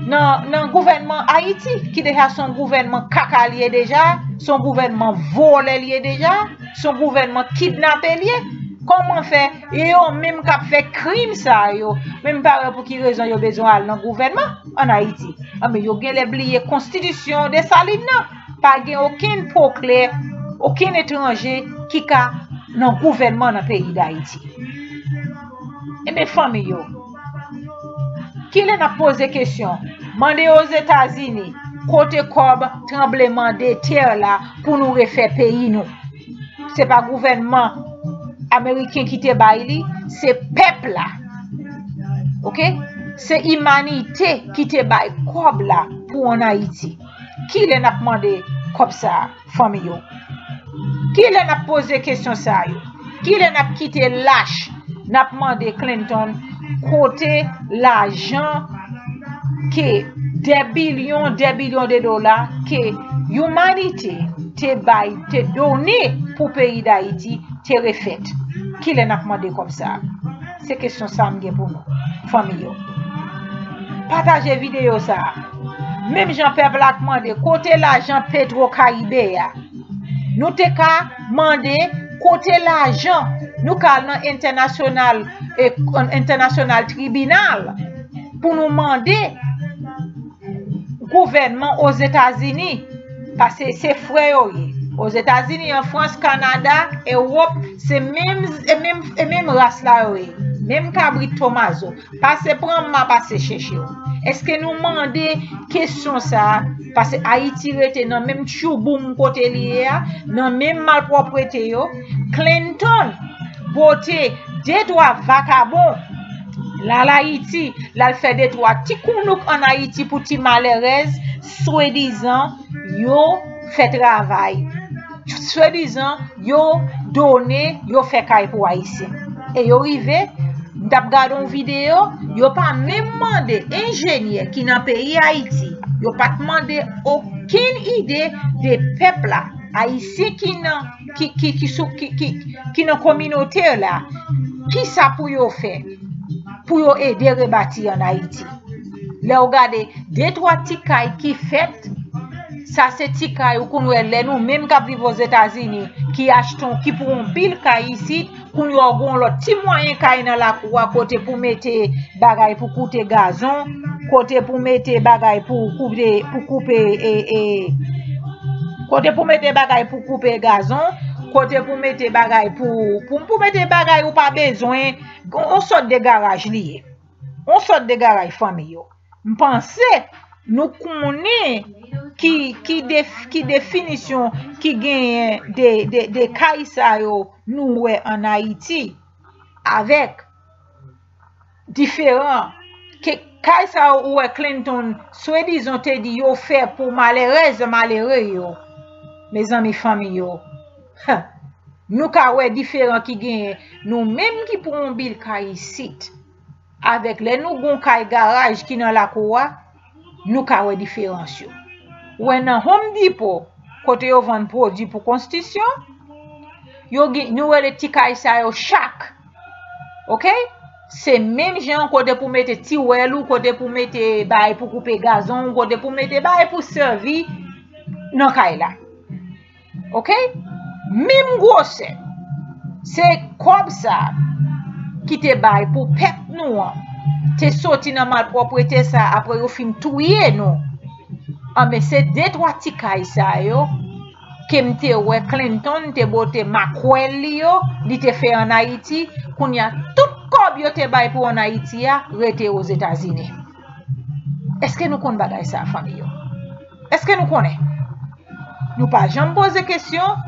nan, nan gouvènman Ayiti, ki deja se yon gouvènman kaka l ye deja, se yon gouvènman vòlè l ye deja, se yon gouvènman kidnape l ye? Kòman fè e yo menm k ap fè krim sa yo, men m pa wè pou ki rezon yo bezwen al nan gouvènman ann Ayiti? Anben, yo genlè bliye konstitisyon Desalin nan. Pa gen okenn pwoklè, okenn etranje ki ka nan gouvènman nan peyi Dayiti. Ebyen, fanmi yo, kilè n ap poze kesyon, mande Ozetazini, kote kòb tranbleman de tè la pou nou refè peyi nou? Se pa gouvènman ameriken ki te bay li, se pèp la. Oke? Se imanite ki te bay kòb la pou ann Ayiti. Kilè n ap mande kòb sa a, fanmi yo? Kilè n ap poze kesyon sa yo? Kilè n ap kite lach, n ap mande Clinton kote lajan ke dè bilyon, dè bilyon de dola ke imanite te bay, te done pou peyi Dayiti te refèt? Kilè n ap mande kòb sa a? Se kesyon sa a m gen pou nou, fanmi yo. Pataje videyo sa a. Menm jan pèp la ap mande, kote lajan Petro Caribe a? Nou te ka mande kote lajan, nou ka al nan entènasyonal, e, entènasyonal tribinal pou nou mande gouvènman Ozetazini, paske se frè yo ye. Ozetazini, an Frans, Kanada, Ewòp, se menm, e menm, e menm ras la yo ye. Menm kabrit Tomazo. Pase pran m a pase chèche w. Èske nou mande kesyon sa a? Paske Ayiti rete nan menm tchouboum kote li ye a, nan menm malpwòpte yo. Clinton bote de twa vakabon l al Ayiti, l al fè de twa ti kounouk ann Ayiti pou ti malèrèz, swadizan yo fè travay. Swadizan yo done, yo fè kay pou Ayisyen. E yo rive, m t ap gade yon videyo, yo pa menm mande enjenyè ki nan peyi Ayiti, yo pa t mande okenn ide de pèp la, Ayisyen ki nan, ki, ki, ki sou, ki, ki, ki nan kominote la, kisa pou yo fè pou yo ede rebati ann Ayiti. Lè w gade de twa ti kay ki fèt, sa se ti kay ou konn wè lè nou menm k ap viv Ozetazini, ki achte yon, ki pran yon pil kay isit, kounye a w gen yon lòt ti mwayen kay nan lakou a kote pou mete bagay pou koute gazon, kote pou mete bagay pou koupe, pou koupe, e, e, kote pou mete bagay pou koupe gazon, kote pou mete bagay pou, pou, pou mete bagay ou pa bezwen, yon, yon sòt de garaj li ye. Yon sòt de garaj, fanmi yo. M panse nou konnen ki, ki, def, ki definisyon ki genyen de, de, de kay sa yo nou wè ann Ayiti avèk diferan ke kay sa yo ou wè Clinton swadizan te di yo fè pou malerèz malere yo, mezanmi, fanmi yo. Nou ka wè diferan ki genyen nou menm ki pran yon bil kay isit avèk lè nou gon kay garaj ki nan lakou a, nou ka wè diferans yo. Ou wè nan Home Depot, kote yo vann pwodui pou konstriksyon, yo gen, nou rele ti kay sa yo chak. Oke? Se menm jan kote pou mete tiwèl ou, kote pou mete bagay pou koupe gazon ou, kote pou mete bagay pou sèvi nan kay la. Oke? Menm gwosè. Se kòb sa ki te bay pou pèp nou an te soti nan malpwòpte sa apre yo fin touye nou. Anben, se de twa ti kay sa yo ke m te wè Clinton te bote makwèl li yo, li te fè ann Ayiti. Kounye a, tout kòb yo te bay pou ann Ayiti a rete Ozetazini. Èske nou konn bagay sa, fanmi yo? Èske nou konnen? Nou pa janm poze kesyon,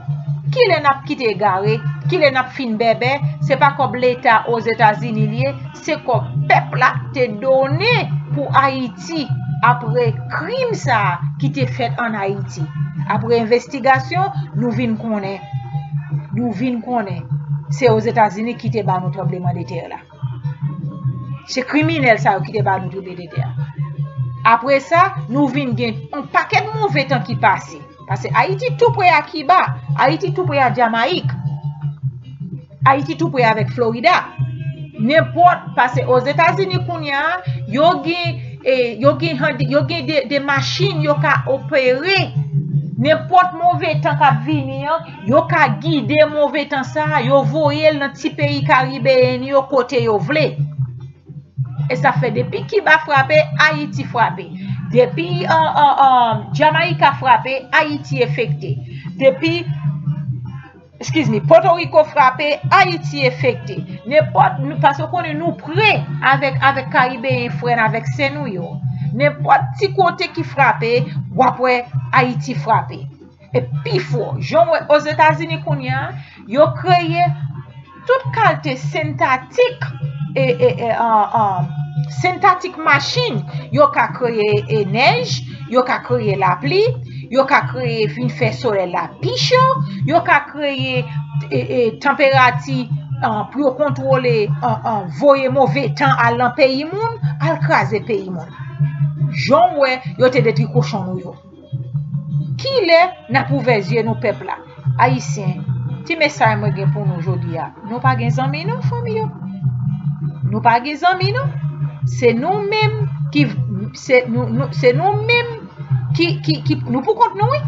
kilè n ap kite egare, kilè n ap fin bèbè, se pa kòb Leta Ozetazini li ye, se kòb pèp la te donnen pou Ayiti apre krim sa a ki te fèt ann Ayiti. Apre envestigasyon, nou vin konnen, nou vin konnen se Ozetazini ki te ba nou tranblemanntè la. Se kriminèl sa yo ki te ba nou tranblemanntè a. Apre sa, nou vin gen yon pakèt move tan ki pase. Paske Ayiti tou pre a Kiba, Ayiti tou pre a Jamayik. Ayiti tou pre avèk Florida. Nenpòt, paske Ozetazini kounye a, yo gen, e, yo gen, yo gen de, de machin yo ka opere. Nenpòt move tan k ap vini an, yo ka gide move tan sa a, yo voye l nan ti peyi karibeyen yo kote yo vle. E sa fè depi Kiba frape, Ayiti frape. Depi, uh, uh, uh, Jamayika frape, Ayiti efekte. Depi, excuse me, Pòtoriko frape, Ayiti efekte. Nenpòt, nou, paske w konnen nou pre avèk, avèk Karibeyen frè n, avèk sè nou yo. Nenpòt ti kote ki frape, w ap wè Ayiti frape. E pi fò, jan w wè Ozetazini kounye a, yo kreye tout kalte sentatèk, e, e, e, an, an, sentatèk machin. Yo ka kreye, e, nèj, yo ka kreye lapli, yo ka kreye vin fè solèy la pi cho, yo ka kreye, e, e, tanperati, an, pou yo kontwole, an, an, voye move tan al nan peyi moun, al kraze peyi moun. Jan w wè yo te detwi kochon nou yo. Kilè n ap ouvè zye nou, pèp la? Ayisyen, ti mesaj mwen gen pou nou jodi a. Nou pa gen zanmi non, fanmi yo. Nou pa gen zanmi non. Se nou menm ki, se nou, nou, se nou menm ki, ki, ki, nou pou kont nou, wi.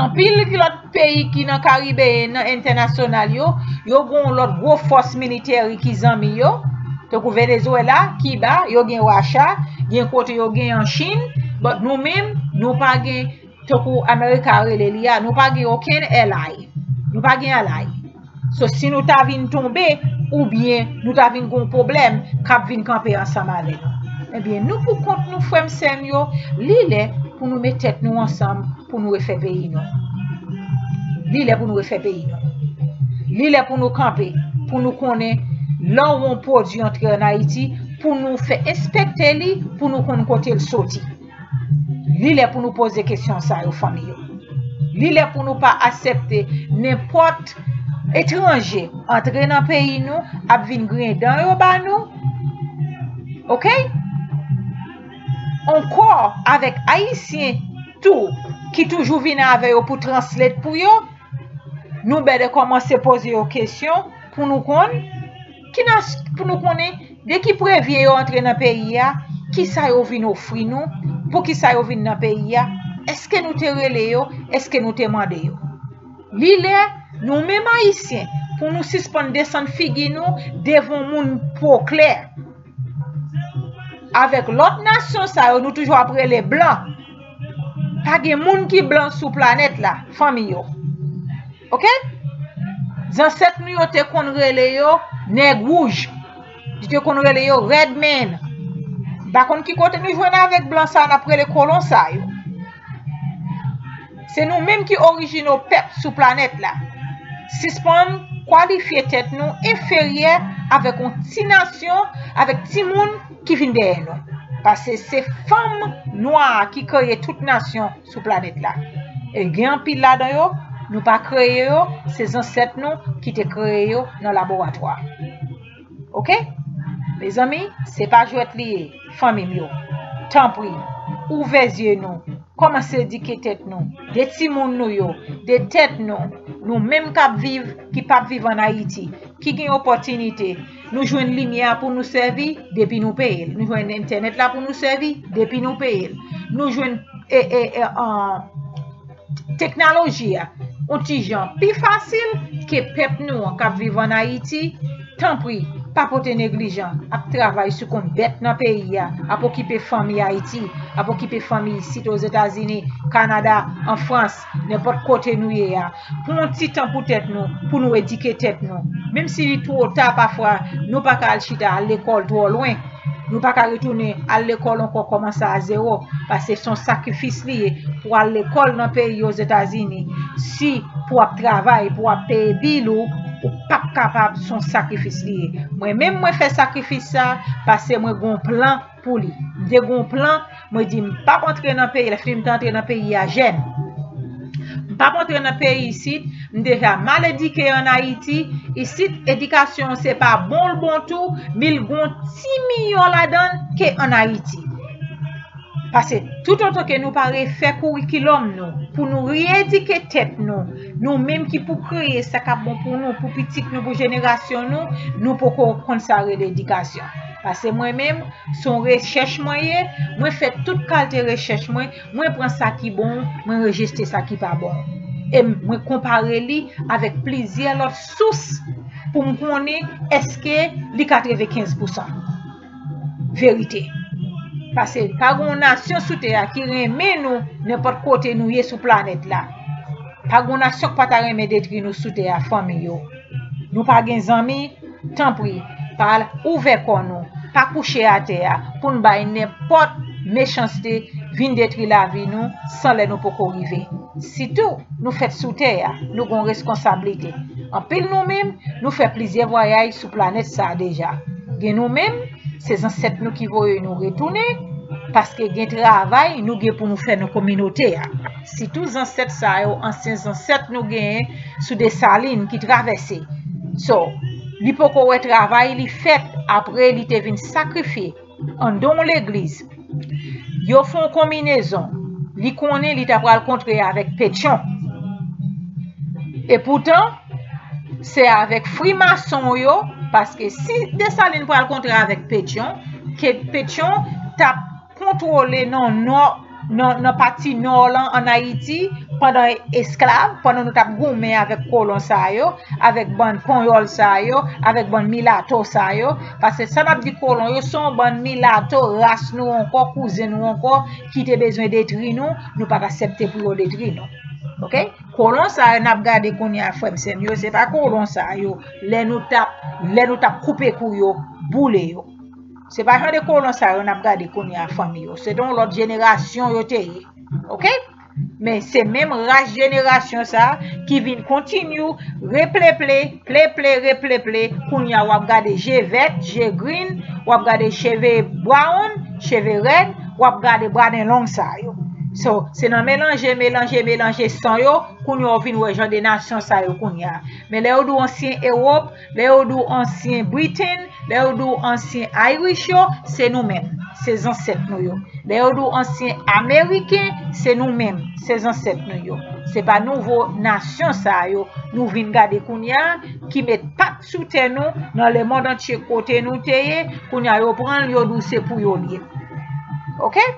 Anpil lòt peyi ki nan Karibeyen, nan entènasyonal yo, yo gen yon lòt gwo fòs militè ki zanmi yo. Tankou Venezuela, Kiba, yo gen Racha, gen kote yo gen an Chin, but nou menm, nou pa gen, tankou America rele li a, nou pa gen okenn ally. Nou pa gen ally. So, si nou ta vin tonbe, oubyen nou ta vin gen yon pwoblèm, k ap vin kanpe ansanm avè nou. Ebyen, nou pou kont nou, frè m, sè m yo, li lè pou nou met tèt nou ansanm pou nou refè peyi nou. Li lè pou nou refè peyi nou. Li lè pou nou kanpe, pou nou konnen lè yon pwodui antre ann Ayiti, pou nou fè enspekte li, pou nou konn kote l soti. Li lè pou nou poze kesyon sa yo, fanmi yo. Li lè pou nou pa aksepte nenpòt etranje antre nan peyi nou, ap vin griyen dan yo ba nou. Oke? Ankò avèk Ayisyen tou ki toujou vin avè yo pou translate pou yo, nou bèdè kòmanse poze yo kesyon pou nou konn ki nas-, pou nou konnen de ki prevyen yo antre nan peyi a, kisa yo vin ofri nou, poukisa yo vin nan peyi a, èske nou te rele yo, èske nou te mande yo. Li lè nou menm Ayisyen pou nou sispann desann figi nou devan moun po klè. Avèk lòt nasyon sa yo, nou toujou ap rele blan. Pa gen moun ki blan sou planèt la, fanmi yo. Oke? Zansèt nou yo te konn rele yo nèg wouj. Yo te konn rele yo red man. M pa konn ki kote nou jwenn avèk blan sa, n ap rele kolon sa yo. Se nou menm ki orijinal pèp sou planèt la. Sispann kwalifye tèt nou enferyè avèk yon ti nasyon, avèk timoun ki vin dèyè nou. Paske se fanm nwa a ki kreye tout nasyon sou planèt la. E gen anpil ladan yo, nou pa kreye yo, se zansèt nou ki te kreye yo nan laboratwa. Oke? Mezanmi, se pa jwèt li ye, fanmi m yo. Tanpri, ouvè zye nou, kòmanse edike tèt nou, de timoun nou yo, de tèt nou, nou menm k ap viv, ki p ap viv ann Ayiti, ki gen opòtinite, nou jwenn limyè a pou nou sèvi depi nou peye l. Nou jwenn entènèt la pou nou sèvi depi nou peye l. Nou jwenn e, e, e, an, teknoloji a yon ti jan pi fasil ke pèp nou an k ap viv ann Ayiti. Tanpri, pa pote neglijan, ap travay sou kont bèt nan peyi a, ap okipe fanmi Ayiti, ap okipe fanmi isit Ozetazini, Kanada, an Frans, nenpòt kote nou ye a. Pran yon ti tan pou tèt nou, pou nou edike tèt nou. Menm si li twò ta pafwa, nou pa ka al chita al lekòl twò lwen. Nou pa ka retounen al lekòl ankò, kòmanse a zewo, paske se yon sakrifis li ye pou al lekòl nan peyi Ozetazini. Si pou w ap travay, pou w ap peye bil ou, ou p ap kapab, se yon sakrifis li ye. Mwen menm, mwen fè sakrifis sa, paske mwen gen yon plan pou li. M te gen yon plan, mwen di m p ap antre nan peyi, lè fini m te antre nan peyi a jèn. M p ap antre nan peyi isit, m deja mal edike ann Ayiti. Isit, edikasyon se pa bon l bon tou, men l gen yon ti miyò ladan l ke ann Ayiti. Paske toutotan ke nou pa refè kourikilòm nou, pou nou reyedike tèt nou, nou menm ki pou kreye sa k ap bon pou nou, pou pitit nou, pou jenerasyon nou, nou poko konn sa rele edikasyon. Paske mwen menm, se yon rechèch mwen ye, mwen fè tout kalte rechèch mwen, mwen pran sa ki bon, mwen rejte sa ki pa bon. E mwen konpare li avèk plizyè lòt sous pou m konnen èske li katrevenkenz pousan verite. Paske pa gen yon nasyon sou tè a ki renmen nou nenpòt kote nou ye sou planèt la. Pa gen yon nasyon k pa ta renmen detwi nou sou tè a, fanmi yo. Nou pa gen zanmi, tanpri, pa ouvè kò nou, pa kouche atè a pou n bay nenpòt mechanste vin detwi lavi nou san lè nou poko rive. Sitou, nou fèt sou tè a, nou gen yon reskonsablite. Anpil nou menm, nou fè plizyè vwayaj sou planèt sa a deja. Gen nou menm, se zansèt nou ki voye nou retounen, paske gen travay nou gen pou nou fè nan kominote a. Sitou zansèt sa yo, ansyen zansèt nou genyen sou Desalin ki travèse. So, li poko wè travay li fèt apre li te vin sakrifye anndan yon legliz. Yo fè yon konminezon. Li konnen li ta pral kontre avèk Petyon. Epoutan, se avèk frimason yo, paske si Desalin pral kontre avèk Petyon, ke Petyon t ap kontwole nan nò, nan, nan pati nò lan ann Ayiti, pandan esklav, pandan nou t ap goumen avèk kolon sa yo, avèk bann panyòl sa yo, avèk bann milato sa yo, paske sa n ap di kolon yo, se yon bann milato, ras nou ankò, kouzen nou ankò, ki te bezwen detwi nou, nou pa t aksepte pou yo detwi nou. Oke? Kolon sa yo n ap gade kounye a, frè m, sè m yo, se pa kolon sa yo, lè nou t ap, lè nou t ap koupe kou yo, boule yo. Se pa jan de kolon sa yo n ap gade kounye a, fanmi yo. Se te yon lòt jenerasyon yo te ye. Oke? Men se menm ras jenerasyon sa a ki vin kontinye repleple, pleple, repleple. Kounye a w ap gade je vèt, je green, w ap gade cheve brown, cheve rèd, w ap gade braden long sa yo. So, se nan melanje, melanje, melanje san yo, kounye a w vin wè jan de nasyon sa yo kounye a. Men lè yo di w ansyen Ewòp, lè yo di w ansyen Britain, lè yo di w ansyen Irish yo, se nou menm, se zansèt nou yo. Lè yo di w ansyen Ameriken, se nou menm, se zansèt nou yo. Se pa nouvo nasyon sa yo nou vin gade kounye a, ki met pat sou tè nou, nan lemonn antye kote nou te ye, kounye a yo pran l, yo di w se pou yo l ye. Oke?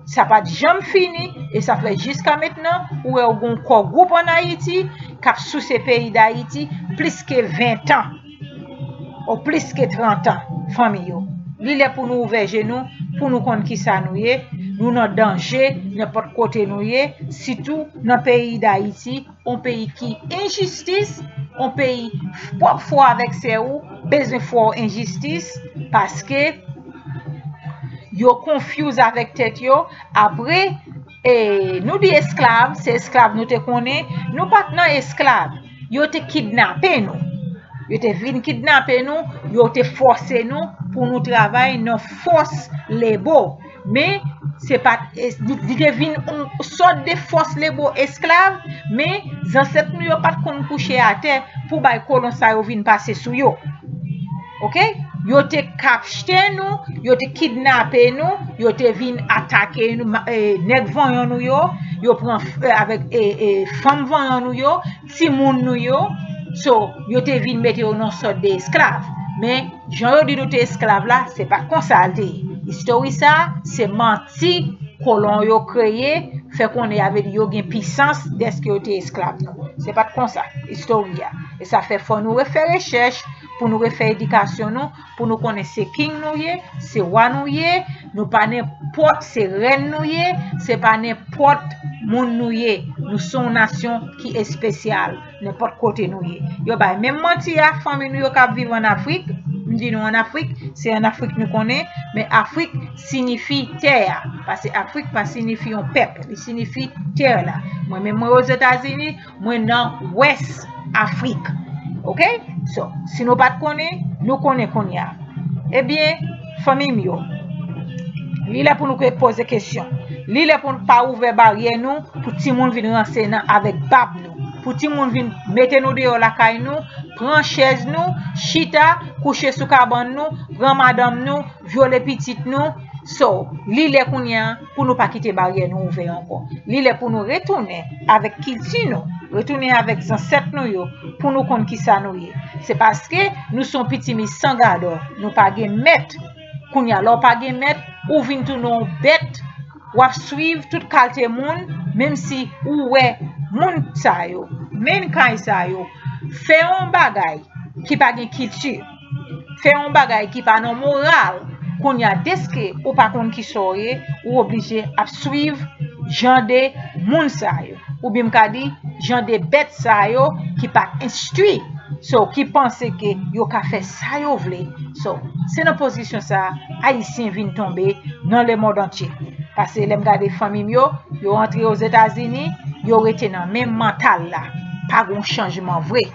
Sa pa t janm fini, e sa fè jiska mentnan, ou wè ou gen yon kò gwoup ann Ayiti, k ap souse peyi Dayiti plis ke ven tan, o plis ke trant an, fanmi yo. Li lè pou nou ouvè je nou, pou nou konn kisa nou ye, nou nan danje, nenpòt kote nou ye, sitou nan peyi Dayiti, yon peyi ki enjistis, yon peyi pwòp frè w avèk sè ou, bezwen fè w enjistis, paske yo confuse avèk tèt yo, apre, E nou di esklav, se esklav nou te konnen, nou pa t nan esklav. Yo te kidnape nou. Yo te vin kidnape nou, yo te fòse nou pou nou travay nan fòs lebo. Men, se pa t, es- li li te vin yon sòt de fòs lebo esklav, men zansèt nou yo pa t konn kouche atè pou bay kolon sa yo vin pase sou yo. Oke? Yo te kapte nou, yo te kidnape nou, yo te vin atake nou, ma- eh, nèg vanyan nou yo, yo pran f- eh, avèk eh, eh, fanm vanyan nou yo, timoun nou yo. So, yo te vin mete yo nan sòt de esklav. Men, jan yo di nou te esklav la, se pa t konsa l te ye. Istori sa, se manti kolon yo kreye, fè konnen, sa vle di yo gen pisans dèske yo te esklav nou. Se pa t konsa istori a. E sa fè fò nou refè rechèch, pou nou refè edikasyon nou, pou nou konnen se king nou ye, se wa nou ye, nou pa nenpòt, se rèn nou ye, se pa nenpòt moun nou ye. Nou se yon nasyon ki espesyal, nenpòt kote nou ye. Yo bay menm manti a fanmi nou yo k ap viv ann Afrik. M di nou ann Afrik, se ann Afrik nou konnen, men Afrik sinifi tè a. Paske Afrik pa sinifi yon pèp, li sinifi tè la. Mwen menm mwen Ozetazini, mwen nan Wès Afrik. Oke? So, si nou pa t konnen, nou konnen kounye a. Ebyen, fanmi m yo, li lè pou nou ke- poze kesyon. Li lè pou nou pa ouvè baryè nou pou timoun vin ranse nan avèk bab nou. Pou timoun vin mete nou deyò lakay nou, pran chèz nou, chita, kouche sou kabann nou, pran madanm nou, vyole pitit nou. So, li lè kounye a pou nou pa kite baryè nou ouvè ankò. Li lè pou nou retounen avèk kilti nou, retounen avèk zansèt nou yo, pou nou konn kisa nou ye. Se paske nou se yon pitimi san gadò, nou pa gen mèt. Kounye a, lè w pa gen mèt, ou vin tounen yon bèt, w ap swiv tout kalte moun, menm si ou wè moun sa yo, mankind sa yo, fè yon bagay ki pa gen kilti, fè yon bagay ki pa nan moral, kounye a, dèske ou pa konn kisa w ye, ou oblije ap swiv jan de moun sa yo. Oubyen m ka di, jan de bèt sa yo ki pa enstwi, so, ki panse ke yo ka fè sa yo vle. So, se nan pozisyon sa a, Ayisyen vin tonbe nan lemond antye. Paske lè m gade fanmi m yo, yo antre Ozetazini, yo rete nan menm mantal la. Pa gen chanjman vre.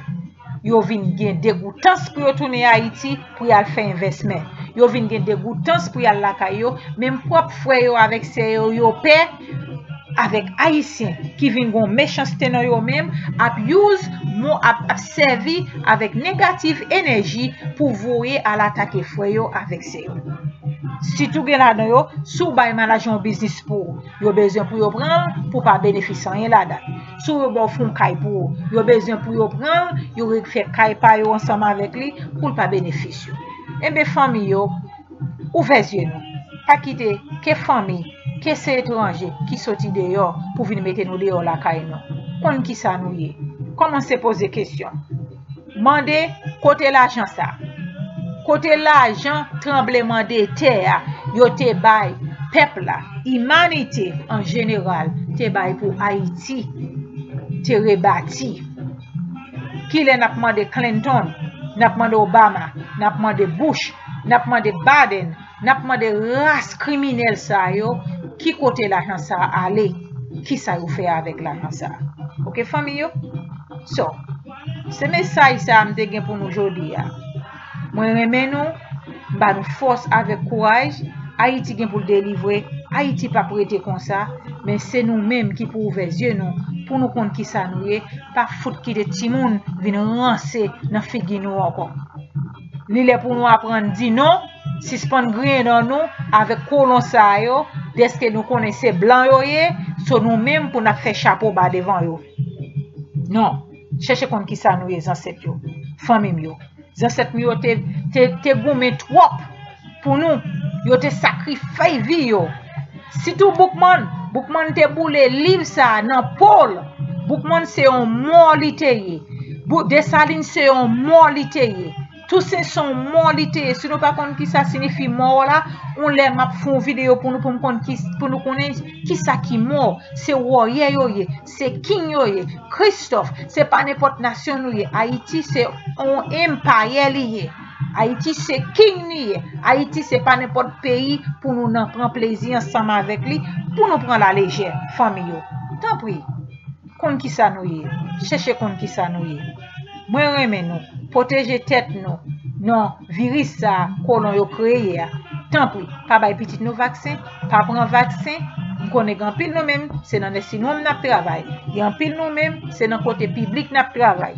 Yo vin gen degoutans pou yo tounen Ayiti pou y al fè envèsman. Yo vin gen degoutans pou y al lakay yo, menm pwòp frè yo avèk sè yo, yo pè avèk Ayisyen ki vin gon mechanste nan yo menm, ap use mo, ap, ap sèvi avèk negatif enèji pou voye al atake frè yo avèk sè yo. Sitou gen ladan yo, si w bay malaj yon biznis pou ou, yo bezwen pou yo pran l pou pa benefis anyen ladan l. Si w yo ba w fon kay pou ou, yo bezwen pou yo pran l, yo refè kay pa yo ansanm avèk li pou l pa benefis yo. Enben, fanmi yo, ouvè zye nou. Pa kite ke fanmi, ke se etranje ki soti deyò pou vin mete nou deyò lakay nou. Konn kisa nou ye. Kòmanse poze kesyon. Mande kote lajan sa? Kote lajan tranbleman de tè a yo te bay pèp la, imanite an jeneral te bay pou Ayiti te rebati? Kilè n ap mande Clinton, n ap mande Obama, n ap mande Bush, n ap mande Biden, n ap mande ras kriminèl sa yo, ki kote lajan sa a ale? Kisa yo fè avèk lajan sa a? Oke, fanmi yo? So, se mesaj sa a m te gen pou nou jodi a. Mwen renmen nou, m ba nou fòs avèk kouraj. Ayiti gen pou l delivre, Ayiti p ap rete konsa, men se nou menm ki pou ouvè zye nou, pou nou konn kisa nou ye, pa fout kite timoun vin ranse nan figi nou ankò. Li lè pou nou aprann di non, sispann griyen dan nou avèk kolon sa yo, dèske nou konnen se blan yo ye, so nou menm pou n ap fè chapo ba devan yo. Non, chèche konn kisa nou ye, zansèt yo, fanmi m yo. Zansèt m yo te, te, te goumen twòp pou nou. Yo te sakrifye vi yo. Sitou Boukman, Boukman te boule liv sa a nan po l. Boukman se yon mò li te ye. Bou- Desalin se yon mò li te ye. Tousen se yon mò li te ye. Si nou pa konn kisa siyifi mò la, yon lè m ap fè yon videyo pou nou, pou m konn ki, pou nou konnen kisa ki mò. Se wòyè yo ye, se king yo ye. Kristòf, se pa nenpòt nasyon nou ye. Ayiti se yon empire li ye. Ayiti se king li ye. Ayiti se pa nenpòt peyi pou nou nan pran plezi ansanm avèk li, pou nou pran la lejè, fanmi yo. Tanpri, konn kisa nou ye. Chèche konn kisa nou ye. Mwen renmen nou. Pwoteje tèt nou nan viris sa a kolon yo kreye a. Tanpri, pa bay pitit nou vaksen, pa pran vaksen. M konnen gen anpil nou menm, se nan nèsinwòm n ap travay. Gen anpil nou menm, se nan kote piblik n ap travay.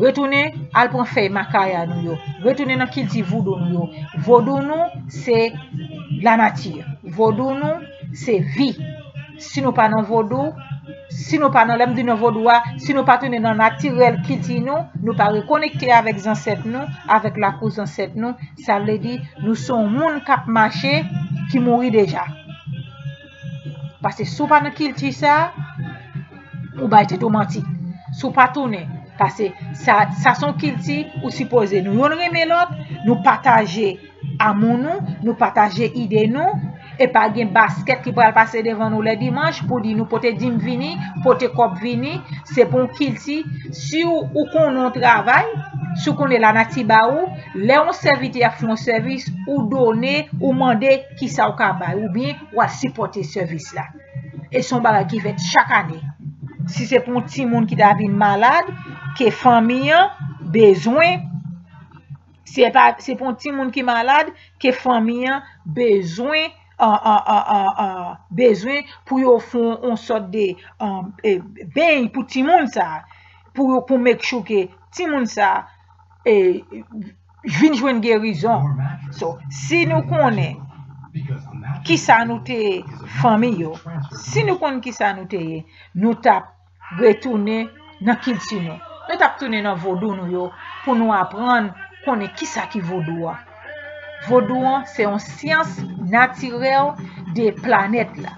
Retounen al pran fèy makaya nou yo. Retounen nan kilti voudou nou yo. Vodou nou se lanati. Vodou nou se vi. Si nou pa nan vodou, si nou pa nan, lè m di nan vodou a, si nou pa tounen nan natirèl kilti nou, nou pa rekonekte avèk zansèt nou, avèk lakou zansèt nou, sa vle di nou se yon moun k ap mache ki mouri deja. Paske si w pa nan kilti sa, ou bay tèt ou manti. Si w pa tounen, paske sa, sa se yon kilti ou sipoze nou youn renmen lòt, nou pataje amou nou, nou pataje ide nou, e pa gen baskèt ki pral pase devan nou lè dimanch pou di nou pote dim vini, pote kòb vini, se pou yon kilti. Si w, ou konnen yon travay, si w konnen lanati ba ou, lè yon sèvitè ap fè yon sèvis, ou donnen, ou mande kisa w ka bay, oubyen w al sipòte sèvis la. E se yon bagay ki fèt chak ane. Si se pou yon timoun ki ta vin malad, ke fanmi an bezwen, se pa, se pou yon timoun ki malad, ke fanmi an bezwen, an, an, an, an, an, bezwen pou yo fè yon, yon sòt de, an, e, beny pou timoun sa, pou, pou make sure ke timoun sa, e, vin jwenn gerizon. So, si nou konnen kisa nou te ye, fanmi yo, si nou konn kisa nou te ye, nou t ap retounen nan kilti nou. Nou t ap tounen nan vodou nou yo pou nou aprann konnen kisa ki vodou an. Vodou an se yon syans natirèl de planèt la,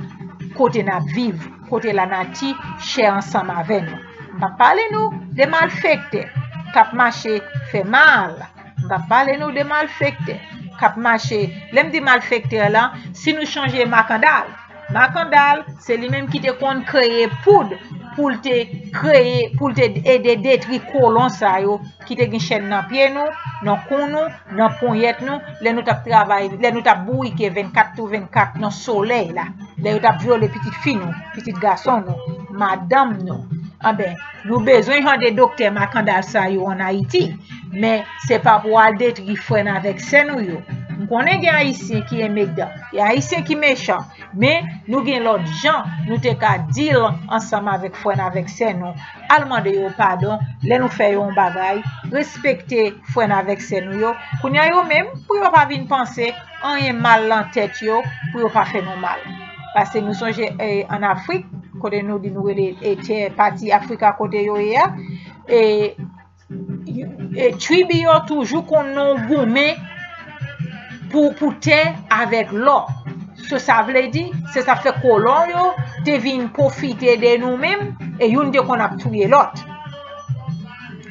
kote n ap viv, kote lanati chè ansanm avè nou. M p ap pale nou de malfektè k ap mache fè mal. M p ap pale nou de malfektè k ap mache. Lè m di malfektè la, si nou chanje Makandal, Makandal, se li menm ki te konn kreye poud pou l te kreye, pou l te ede detri kolon sa yo ki te gen chèn nan pye nou, nan kou nou, nan ponyèt nou, lè nou t ap travay, lè nou t ap bourike vennkat tou vennkat nan solèy la, lè yo t ap vyole pitit fi nou, pitit gason nou, madanm nou. Anben, nou bezwen jan de doktè Makandal sa yo ann Ayiti, men se pa pou al detri frè n avèk sè nou yo. M konnen gen Ayisyen ki enmedan, gen Ayisyen ki mechan, men nou gen lòt jan nou te ka deal ansanm avèk frè n avèk sè nou. Al mande yo padon lè nou fè yo yon bagay, respekte frè n avèk sè nou yo. Kounye a yo menm, pou yo pa vin panse anyen mal nan tèt yo, pou yo pa fè nou mal. Paske nou sonje, e, ann Afrik, kote nou di nou rele, e, tè pati Afrika kote yo ye a, e, e, tribi yo toujou konn nan yon goumen pou, pou tè avèk lò. So, sa vle di, se sa fè kolon yo te vin pwofite de nou menm, e youn te konn ap touye lòt.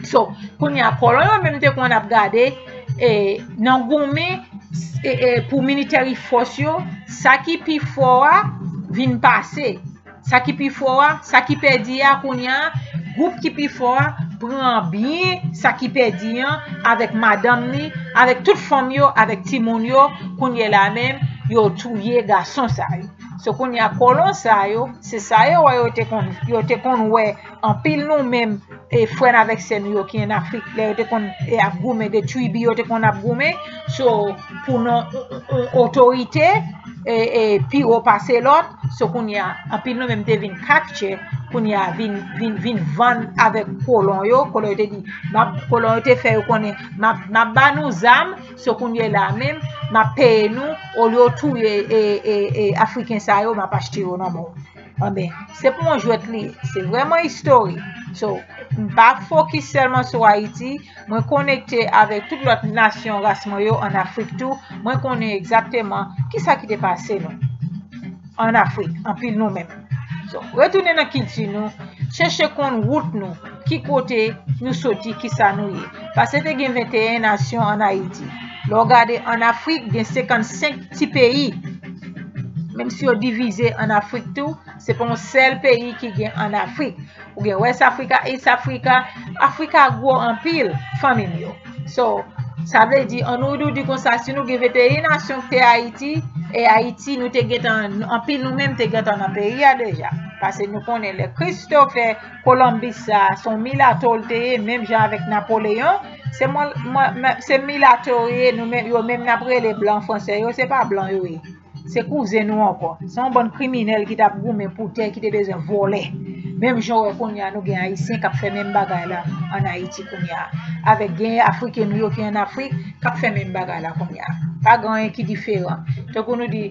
So, kounye a, kolon yo menm te konn ap gade, e, nan goumen, e, e, pou military force yo, sa ki pi fò a vin pase. Sa ki pi fò a, sa ki pèdi a, kounye a, gwoup ki pi fò a pran byen sa ki pèdi an avèk madanm li, avèk tout fanm yo, avèk timoun yo, kounye la menm, yo touye gason sa yo. So, kounye a, kolon sa yo, se sa yo wè yo te konn, yo te konn wè anpil nou menm, e, frè n avèk sè nou yo ki ann Afrik, lè yo te konn, e, ap goumen, de tribi yo te konn ap goumen, so, pou nan, o-, o-, o-, otorite, e, e, pi wo pase lòt, so, kounye a, anpil nou menm te vin capture, kounye a, vin, vin, vin vann avèk kolon yo, kolon yo te di, m ap, kolon yo te fè yo konnen, m ap, m ap ba nou zam, so, kounye la menm, m ap peye nou, olye yo touye, e, e, e, Afriken sa yo, m ap achte yo nan men w. Anben, se pou yon jwèt li ye. Se vrèman istorik. So, m pa fokis sèlman sou Ayiti. Mwen konekte avèk tout lòt nasyon ras mwen yo ann Afrik tou. Mwen konnen egzakteman kisa ki te pase nou ann Afrik, anpil nou menm. So, retounen nan kilti nou, chèche konn wout nou, ki kote nou soti, kisa nou ye. Paske te gen venteyen nasyon ann Ayiti. Lè w gade ann Afrik, gen senkannsenk ti peyi. Menm si yo divize ann Afrik tou, se pa yon sèl peyi ki gen ann Afrik. Ou gen West Africa, East Africa. Afrika gwo anpil, fanmi m yo. So, Sa vle di, an nou di konsa, si nou gen venteyen nasyon ki te Ayiti, e Ayiti, nou te gentan, anpil nou menm te gentan nan peyi a deja. Paske nou konnen lè Christopher Columbus sa, se yon milato l te ye, menm jan avèk Napoleon, se milato yo ye, nou menm, yo menm n ap rele blan fransè yo, se pa blan yo ye. Se kouzen nou ankò. Se yon bann kriminèl ki t ap goumen pou tè, ki te bezwen vòlè. Menm jan w wè kounye a nou gen Ayisyen k ap fè menm bagay la ann Ayiti kounye a. Avèk gen Afriken nou yo ki ann Afrik k ap fè menm bagay la kounye a. Pa gen anyen ki diferan. Tankou nou di,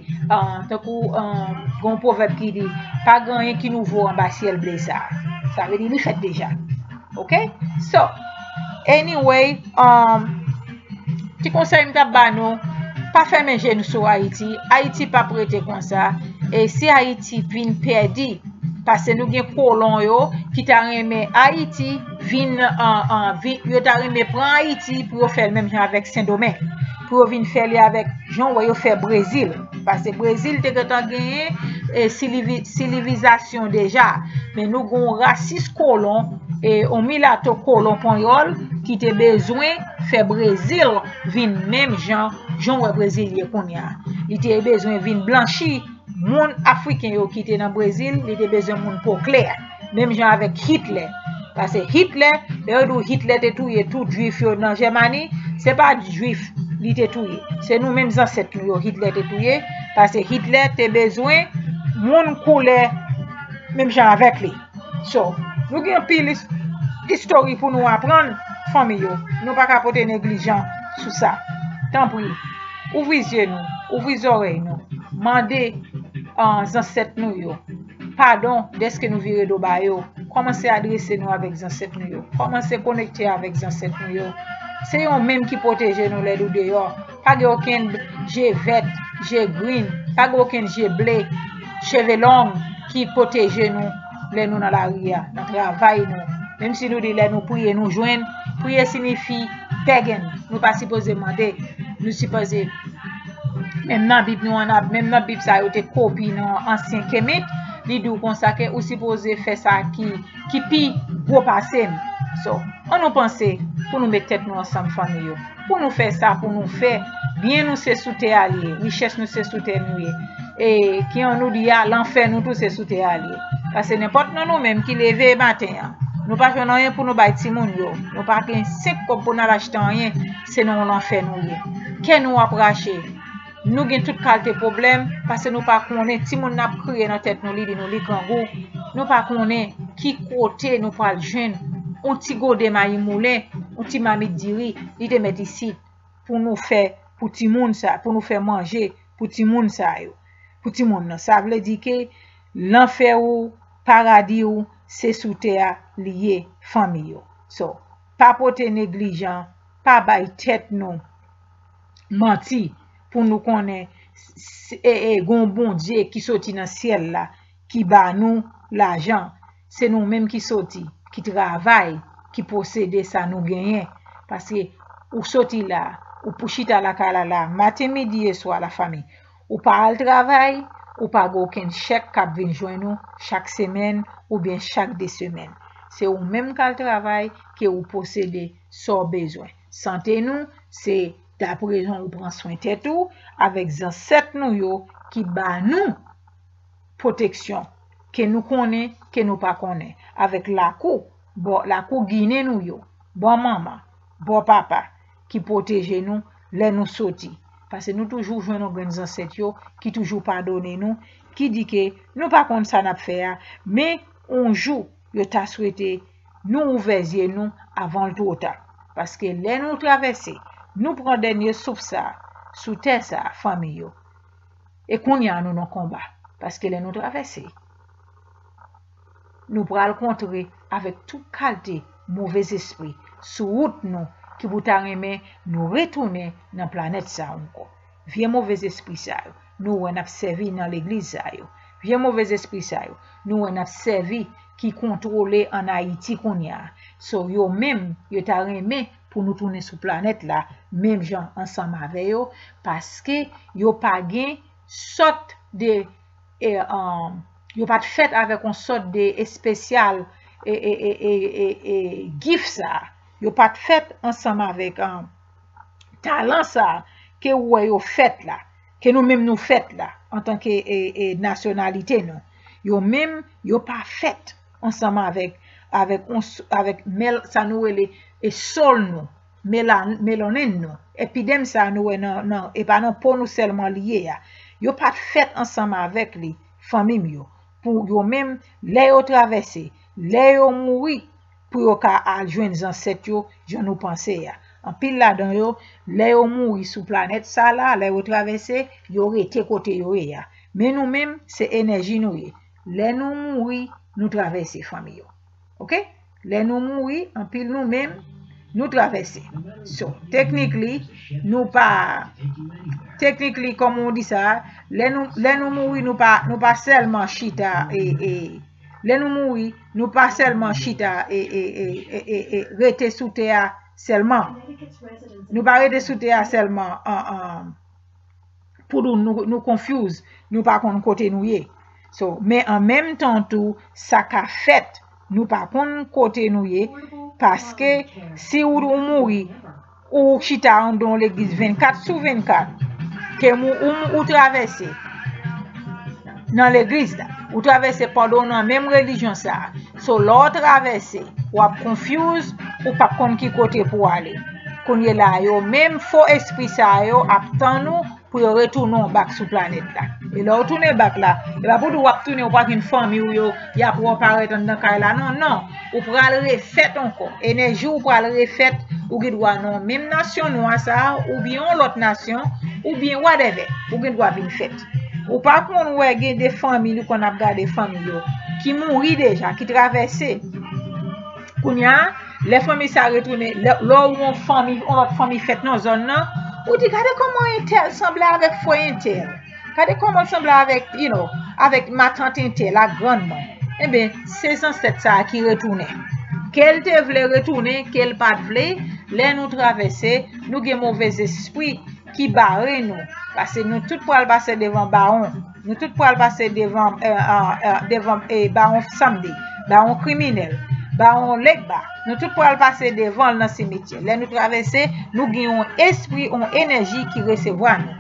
tankou gen yon pwovèb ki di, pa gen anyen ki nouvo anba syèl ble sa a. Sa vle di li fèt deja. Ok? So, anyway, um, ti konsèy m t ap ba nou, pa fèmen je nou sou Ayiti. Ayiti p ap rete konsa. E si Ayiti vin pèdi, paske nou gen kolon yo ki ta renmen Ayiti vin, an, an, vin, yo ta renmen pran Ayiti pou yo fè l menm jan avèk Sendomeng. Pou yo vin fè li avèk jan w wè yo fè Brezil. Paske Brezil te gentan genyen e, silivizasyon deja. Men nou gen yon rasis kolon, e, yon milato kolon panyòl ki te bezwen fè Brezil vin menm jan, jan w wè Brezil ye kounye a. Li te bezwen vin blanchi moun Afriken yo ki te nan Brezil, li te bezwen moun po klè. Menm jan avèk Hitler. Paske Hitler, lè yo di w Hitler te touye tout jwif yo nan Jèmani, se pa jwif li te touye. Se nou menm zansèt nou yo Hitler te touye, paske Hitler te bezwen moun koulè menm jan avèk li. So, nou gen anpil istori pou nou aprann, fanmi yo. Nou pa ka pote neglijan sou sa. Tanpri, ouvri zye nou, ouvri zòrèy nou. Mande, an, zansèt nou yo padon dèske nou vire do ba yo. Kòmanse adrese nou avèk zansèt nou yo. Kòmanse konekte avèk zansèt nou yo. Se yo menm ki pwoteje nou lè nou deyò. Pa gen okenn je vèt, je grin, pa gen okenn je ble, cheve long ki pwoteje nou lè nou nan lari a, nan travay nou. Menm si nou di lè nou priye, nou jwenn, priye siyifi pègèn. Nou pa sipoze mande, nou sipoze Menm nan Bib nou an, menm nan Bib sa yo te kopi nan ansyen Kemit, li di w konsa ke ou sipoze fè sa ki, ki pi gwo pase m. So, an nou panse pou nou met tèt nou ansanm, fanmi yo. Pou nou fè sa pou nou fè, byen nou se sou tè a li ye, richès nou se sou tè nou ye. E ki an nou di a, lanfè nou tou se sou tè a li ye. Paske nenpòt nan nou menm ki leve maten an, nou pa jwenn anyen pou nou bay timoun yo, nou pa gen senk kòb pou n al achte anyen, se nan yon lanfè nou ye. Kè nou ap rache. Nou gen tout kalte pwoblèm, paske nou pa konnen, timoun n ap kriye nan tèt nou, li di nou li grangou. Nou pa konnen ki kote nou pral jwenn yon ti gode mayi moulen, yon ti mamit diri, li te met isit pou nou fè pou timoun sa, pou nou fè manje pou timoun sa yo. Pou timoun nan, sa vle di ke lanfè ou, paradi ou, se sou tè a li ye, fanmi yo. So, pa pote neglijan, pa bay tèt nou manti pou nou konnen e, e, gen yon Bondye ki soti nan syèl la, ki ba nou lajan. Se nou menm ki soti, ki travay, ki posede sa nou genyen. Paske ou soti la, ou pou chita lakay la, la, maten, midi e swa, lafanmi. Ou pa al travay, ou pa gen okenn chèk k ap vin jwenn ou chak semèn oubyen chak de semèn. Se ou menm k al travay ke ou posede sa w bezwen. Sante nou, se dapre jan ou pran swen tèt ou, avèk zansèt nou yo ki ba nou pwoteksyon ke nou konnen, ke nou pa konnen, avèk lakou, bò, lakou Ginen nou yo, bò manman, bò papa, ki pwoteje nou lè nou soti. Paske nou toujou jwenn yon grenn zansèt yo ki toujou padone nou, ki di ke nou pa konn sa n ap fè a, men yon jou yo ta swete nou ouvè zye nou avan l twò ta. Paske lè nou travèse, nou pran dènye souf sa a, sou tè sa a, fanmi yo. E kounye a nou nan konba. Paske lè nou travèse, nou pral kontre avèk tout kalte movèzespri sou wout nou ki pou ta renmen nou retounen nan planèt sa a ankò. Vye movèzespri sa yo, nou wè n ap sèvi nan legliz sa yo. Vye movèzespri sa yo, nou wè n ap sèvi ki kontwole ann Ayiti kounye a. So, yo menm, yo ta renmen pou nou tounen sou planèt la, menm jan ansanm avè yo, paske yo pa gen sòt de, e, um, yo pa t fèt avèk yon sòt de espesyal, e, e, gif sa. Yo pa t fèt ansanm avèk, um, talan sa a ke ou wè yo fèt la, ke nou menm nou fèt la, antanke e, e, nasyonalite nou. Yo menm, yo pa fèt ansanm avèk, avèk, on s- avèk mèl, sa nou rele e sòl nou, melanin nou, epidèm sa nou wè nan, nan, e pa nan po nou sèlman li ye a. Yo pa t fèt ansanm avèk li, fanmi m yo. Pou yo menm, lè yo travèse, lè yo mouri, pou yo ka al jwenn zansèt yo, jan nou panse a. Anpil ladan yo, lè yo mouri sou planèt sa la, lè yo travèse, yo rete kote yo ye a. Men nou menm, se enèji nou ye. Lè nou mouri, nou travèse, fanmi yo. Oke? Lè nou mouri, anpil nou menm, nou travèse. So, technically, nou pa, technically, kòman w di sa, lè nou, lè nou mouri, nou pa, nou pa sèlman chita, e, e, lè nou mouri, nou pa sèlman chita, e, e, e, e, e, e rete sou tè a sèlman. Nou pa rete sou tè a sèlman, an, an, pou nou, nou, nou confuse, nou pa konn kote nou ye. So, men an menm tan tou, sa ka fèt, nou pa konn kote nou ye, paske si ou, ou mouri, ou chita anndan yon legliz vennkat sou vennkat, ke mou, ou, ou travèse nan legliz la, ou travèse pandan w nan menm relijyon sa a. So, lè w travèse, w ap confuse, ou p ap konn ki kote pou w ale. Kounye la, yo menm fo espri sa yo ap tann ou pou yo retounen w bak sou planèt la. E lè w tounen bak la, e pa pou di w ap tounen, ou pa gen fanmi w yo, y ap wè w parèt anndan kay la. Non, non. Ou pral refèt ankò. Enèji w pral refèt, ou gen dwa nan menm nasyon nwa sa a, oubyen yon lòt nasyon, oubyen whatever. Ou gen dwa vin fèt. Ou pa konn wè gen de fanmi, nou konn ap gade fanmi yo, ki mouri deja, ki travèse. Kounye a, lè fanmi sa retounen, lè, lè w yon fanmi, yon lòt fanmi fèt nan zòn nan, ou di, "Gade kòman entèl sanble avèk frè entèl. Gade kòman l sanble avèk, you know, avèk matant entèl ak grann mwen." Ebyen, se zansèt sa a ki retounen. Ke l te vle retounen, ke l pa t vle, lè nou travèse, nou gen movèzespri ki bare nou. Paske nou tout pral pase devan bawon. Nou tout pral pase devan, eh, eh, eh, devan, eh, bawon Sunday, bawon kriminèl, bawon Legba. Nou tout pral pase devan l nan simityè. Lè nou travèse, nou gen yon espri, yon enèji ki resevwa nou.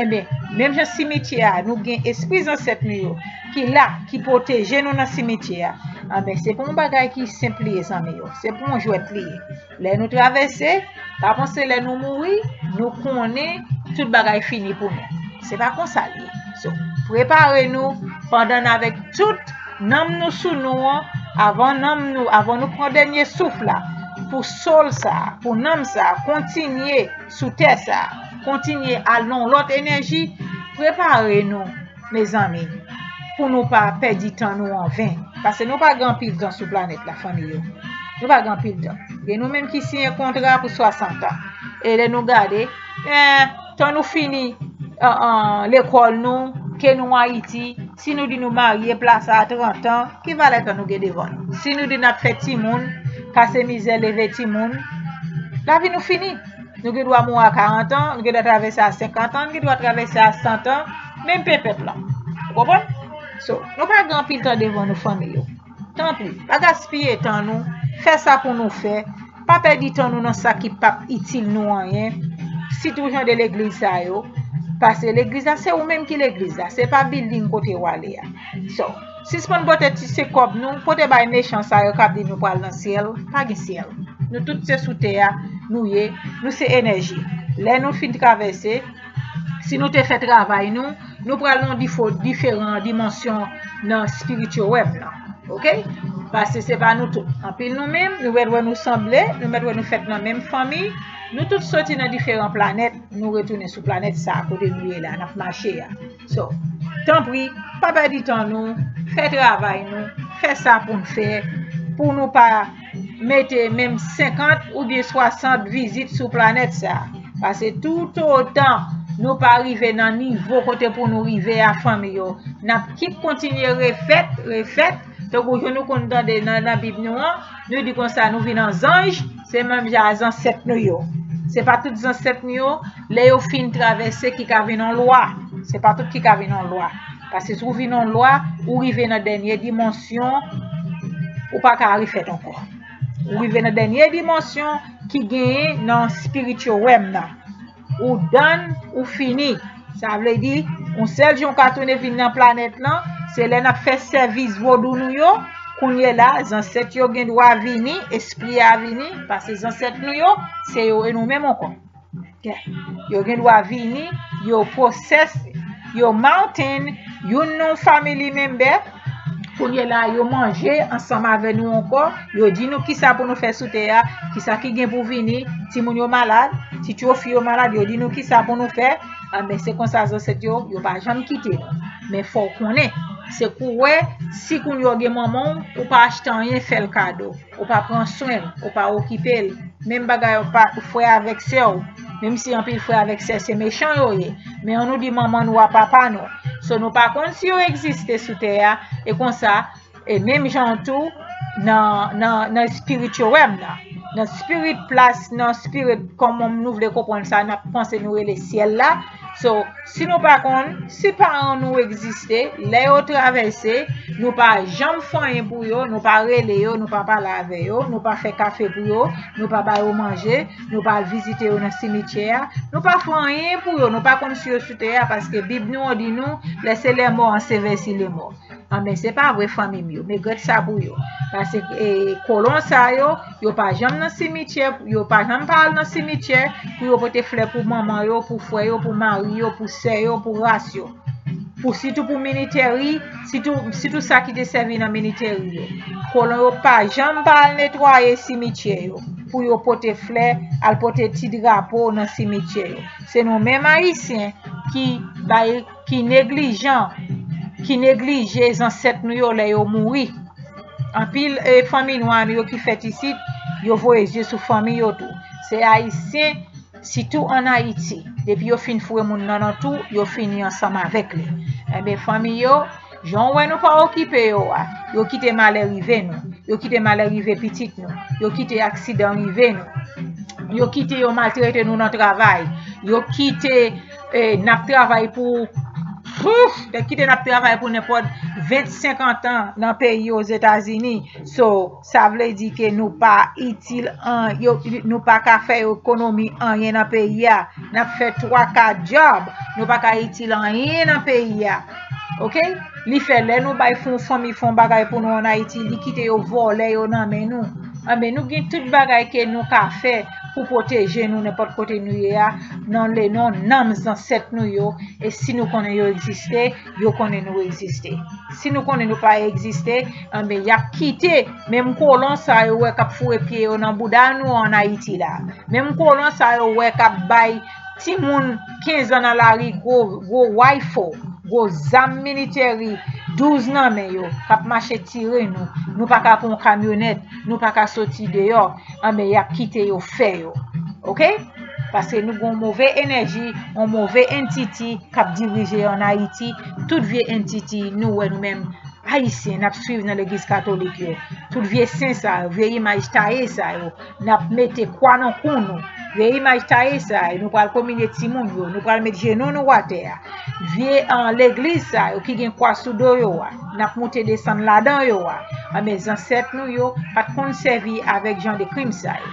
Ebyen, menm jan simityè a, nou gen espri zansèt nou yo ki la, ki pwoteje nou nan simityè a. Anben, se pa yon bagay ki senp li ye, zanmi yo. Se pa yon jwèt li ye. Lè nou travèse, pa panse lè nou mouri, nou konnen tout bagay fini pou nou. Se pa konsa l ye. So, prepare nou pandan n avèk tout nanm nou sou nou an, avan nanm nou, avan nou pran dènye souf la, pou soul sa, pou nanm sa, kontinye sou tè sa, kontinye al nan yon lòt enèji, prepare nou, mezanmi, pou nou pa pèdi tan nou an ven. Paske nou pa gen anpil tan sou planèt la, fanmi yo. Nou pa gen anpil tan. Gen nou menm ki siyen kontra pou swasant an. E lè nou gade, eh, tan nou fini, an, an, lekòl nou, ke nou Ayiti, si nou di nou marye, plas a trant an, ki valè tan nou gen devan nou? Si nou di n ap fè timoun, pase mizè, leve timoun, lavi nou fini. Nou gen dwa mouri a karant an, nou gen dwa travèse a senkant an, nou gen dwa travèse a san an, menm pepèp la. Ou konprann? So, nou pa gen anpil tan devan nou, fanmi yo. Tanpri, pa gaspiye tan nou, fè sa pou nou fè, pa pèdi tan nou nan sa ki p ap itil nou anyen, sitou jan de legliz sa yo, paske legliz la, se ou menm ki legliz la, se pa building kote w ale a. So, sispann pote ti se kòb nou, pote bay mechan sa yo k ap di nou pral nan syèl, pa gen syèl. Nou tout se sou tè a, nou ye, nou se enèji. Lè nou fin travèse, si nou te fè travay nou, nou pral nan difo-, diferan dimansyon nan spiritual realm nan. Oke? Paske se pa nou tout. Anpil nou menm, nou mèt wè nou sanble, nou mèt wè nou fèt nan menm fanmi. Nou tout soti nan diferan planèt, nou retounen sou planèt sa a kote nou ye la, n ap mache a. So, tanpri, pa pèdi tan nou, fè travay nou, fè sa pou n fè, pou nou pa mete menm senkant oubyen swasant vizit sou planèt sa. Paske toutotan nou pa rive nan nivo kote pou nou rive a, fanmi yo, n ap kip kontinye refèt, refèt, tankou jan nou konn tande nan, nan Bib nou an, nou di konsa nou vin an zanj, se menm jan a zansèt nou yo. Se pa tout zansèt nou yo, lè yo fin travèse ki ka vin an lwa. Se pa tout ki ka vin an lwa. Paske si w vin an lwa, ou rive nan dènye dimansyon, ou pa ka refèt ankò. Ou rive nan dènye dimansyon ki genyen nan spiritual realm nan. Ou done, ou fini. Sa vle di, yon sèl jan w ka tounen vin nan planèt lan, se lè n ap fè sèvis vodou nou yo. Kounye la, zansèt yo gen dwa vini, espri a vini, paske zansèt nou yo, se yo e nou menm ankò. Yo gen dwa vini, yo possess, yo mountain, youn nan family member. Kounye la, yo manje ansanm avè nou ankò. Yo di nou kisa pou nou fè sou tè a, kisa ki gen pou vini. Timoun yo malad, ti twofi yo malad, yo di nou kisa pou nou fè. Anben, se konsa zansèt yo, yo pa janm kite nou. Men fò w konnen, se kou wè, si kounye a w gen manman w, ou pa achte anyen fè l kado. Ou pa pran swen l, ou pa okipe l. Menm bagay ou pa frè avèk sè w. Menm si anpil frè avèk sè se mechan yo ye. Men an nou di manman nou a papa nou. So nou pa konn si yo egziste sou tè a. E konsa, e menm jan tou, nan, nan, nan spirit yo wè m nan. Nan spirit plas, nan spirit kòman nou vle konprann sa, n ap panse nou rele syèl la. So, si nou pa konn, si paran nou egziste, lè yo travèse, nou pa janm fè anyen pou yo, nou pa rele yo, nou pa pale avè yo, nou pa fè kafe pou yo, nou pa ba yo manje, nou pa al vizite yo nan simityè a, nou pa fè anyen pou yo, nou pa konn si yo sou tè a, paske Bib nou an di nou, lè se lè mò an se vèsi le mò. Anben, se pa vre fanmi m yo, men grèt sa pou yo. Paske e, kolon sa yo, yo pa janm nan simityè, yo pa janm pa al nan simityè pou yo pote flè pou manman yo, pou frè yo, pou mari yo, pou sè yo, pou ras yo. Pou sitou pou militèri, sitou, sitou sa ki te sèvi nan militèri yo. Kolon yo pa janm pa al netwaye simityè yo pou yo pote flè, al pote ti drapo nan simityè yo. Se nou menm Ayisyen ki bay, ki neglijan, ki neglije zansèt nou yo lè yo mouri. Anpil e, fanmi nwa nou yo ki fèt isit, yo voye zye sou fanmi yo tou. Se Ayisyen, sitou ann Ayiti, depi yo fin foure moun nan nan tou, yo fini ansanm avèk li. Enben, fanmi yo, jan w wè nou pa okipe yo a, yo kite malè rive nou, yo kite malè rive pitit nou, yo kite aksidan rive nou, yo kite yo maltrete nou nan travay, yo kite e, n ap travay pou, pouf, yo kite n ap travay pou nenpòt ven, senkant an nan peyi Ozetazini. So, sa vle di ke nou pa itil an, yo, nou pa ka fè ekonomi anyen nan peyi a. N ap fè twa, kat djòb, nou pa ka itil anyen nan peyi a. Oke? Li fè lè nou bay fon fanmi fon bagay pou nou ann Ayiti, li kite yo vòlè yo nan men nou. Anben, nou gen tout bagay ke nou ka fè pou pwoteje nou nenpòt kote nou ye a, nan le non nanm zansèt nou yo. E si nou konnen yo egziste, yo konnen nou egziste. Si nou konnen nou pa egziste, anben, y ap kite menm kolon sa yo wè k ap foure pye yo nan bouda nou ann Ayiti la. Menm kolon sa yo wè k ap bay timoun kenz an nan lari gwo, gwo rifle, gwo zam militèri, douz nan men yo, k ap mache tire nou. Nou pa ka pran yon kamyonèt, nou pa ka soti deyò. Anben, y ap kite yo fè yo. Oke? Paske nou gen yon move enèji, yon move entity k ap dirije ann Ayiti. Tout vye entity nou wè nou menm Ayisyen n ap swiv nan legliz katolik yo. Tout vye sen sa yo, vye imaj taye sa yo, n ap mete kwa nan kou nou. Vye imaj taye sa yo, nou pral komine timoun yo, nou pral met jenou nou atè a. Vye an legliz sa yo ki gen kwa sou do yo a, n ap moute desann ladan yo a. Anben, zansèt nou yo pa t konn sèvi avèk jan de krim sa yo.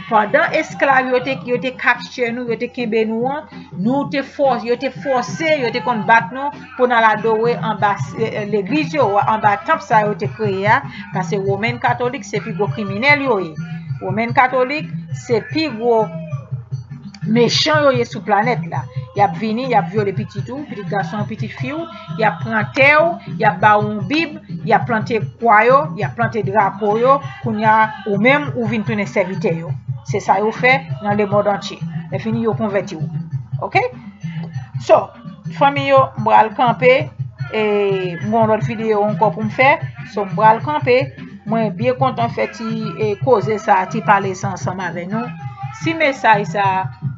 Pandan esklav yo te, yo te capture nou, yo te kenbe nou an, nou te fò, yo te fòse, yo te konn bat nou pou n al adore anba, eh, legliz yo, anba tanp sa yo te kreye a, paske Women Katolik se pi gwo kriminèl yo ye. Women Katolik se pi gwo mechan yo ye sou planèt la. Y ap vini, y ap vyole pitit ou, pitit gason w, pitit fi w, y ap pran tè w, y ap ba w yon bib, y ap plante kwa yo, y ap plante drapo yo, kounye a ou menm ou vin tounen sèvitè yo. Se sa yo fè nan lemond antye. Lè fini yo konvèti w. Oke? So, fanmi yo, m pral kanpe, e m gen yon lòt videyo ankò pou m fè. So, m pral kanpe. Mwen byen kontan fè ti, e, koze sa, ti pale sa ansanm avè nou. Si mesaj sa,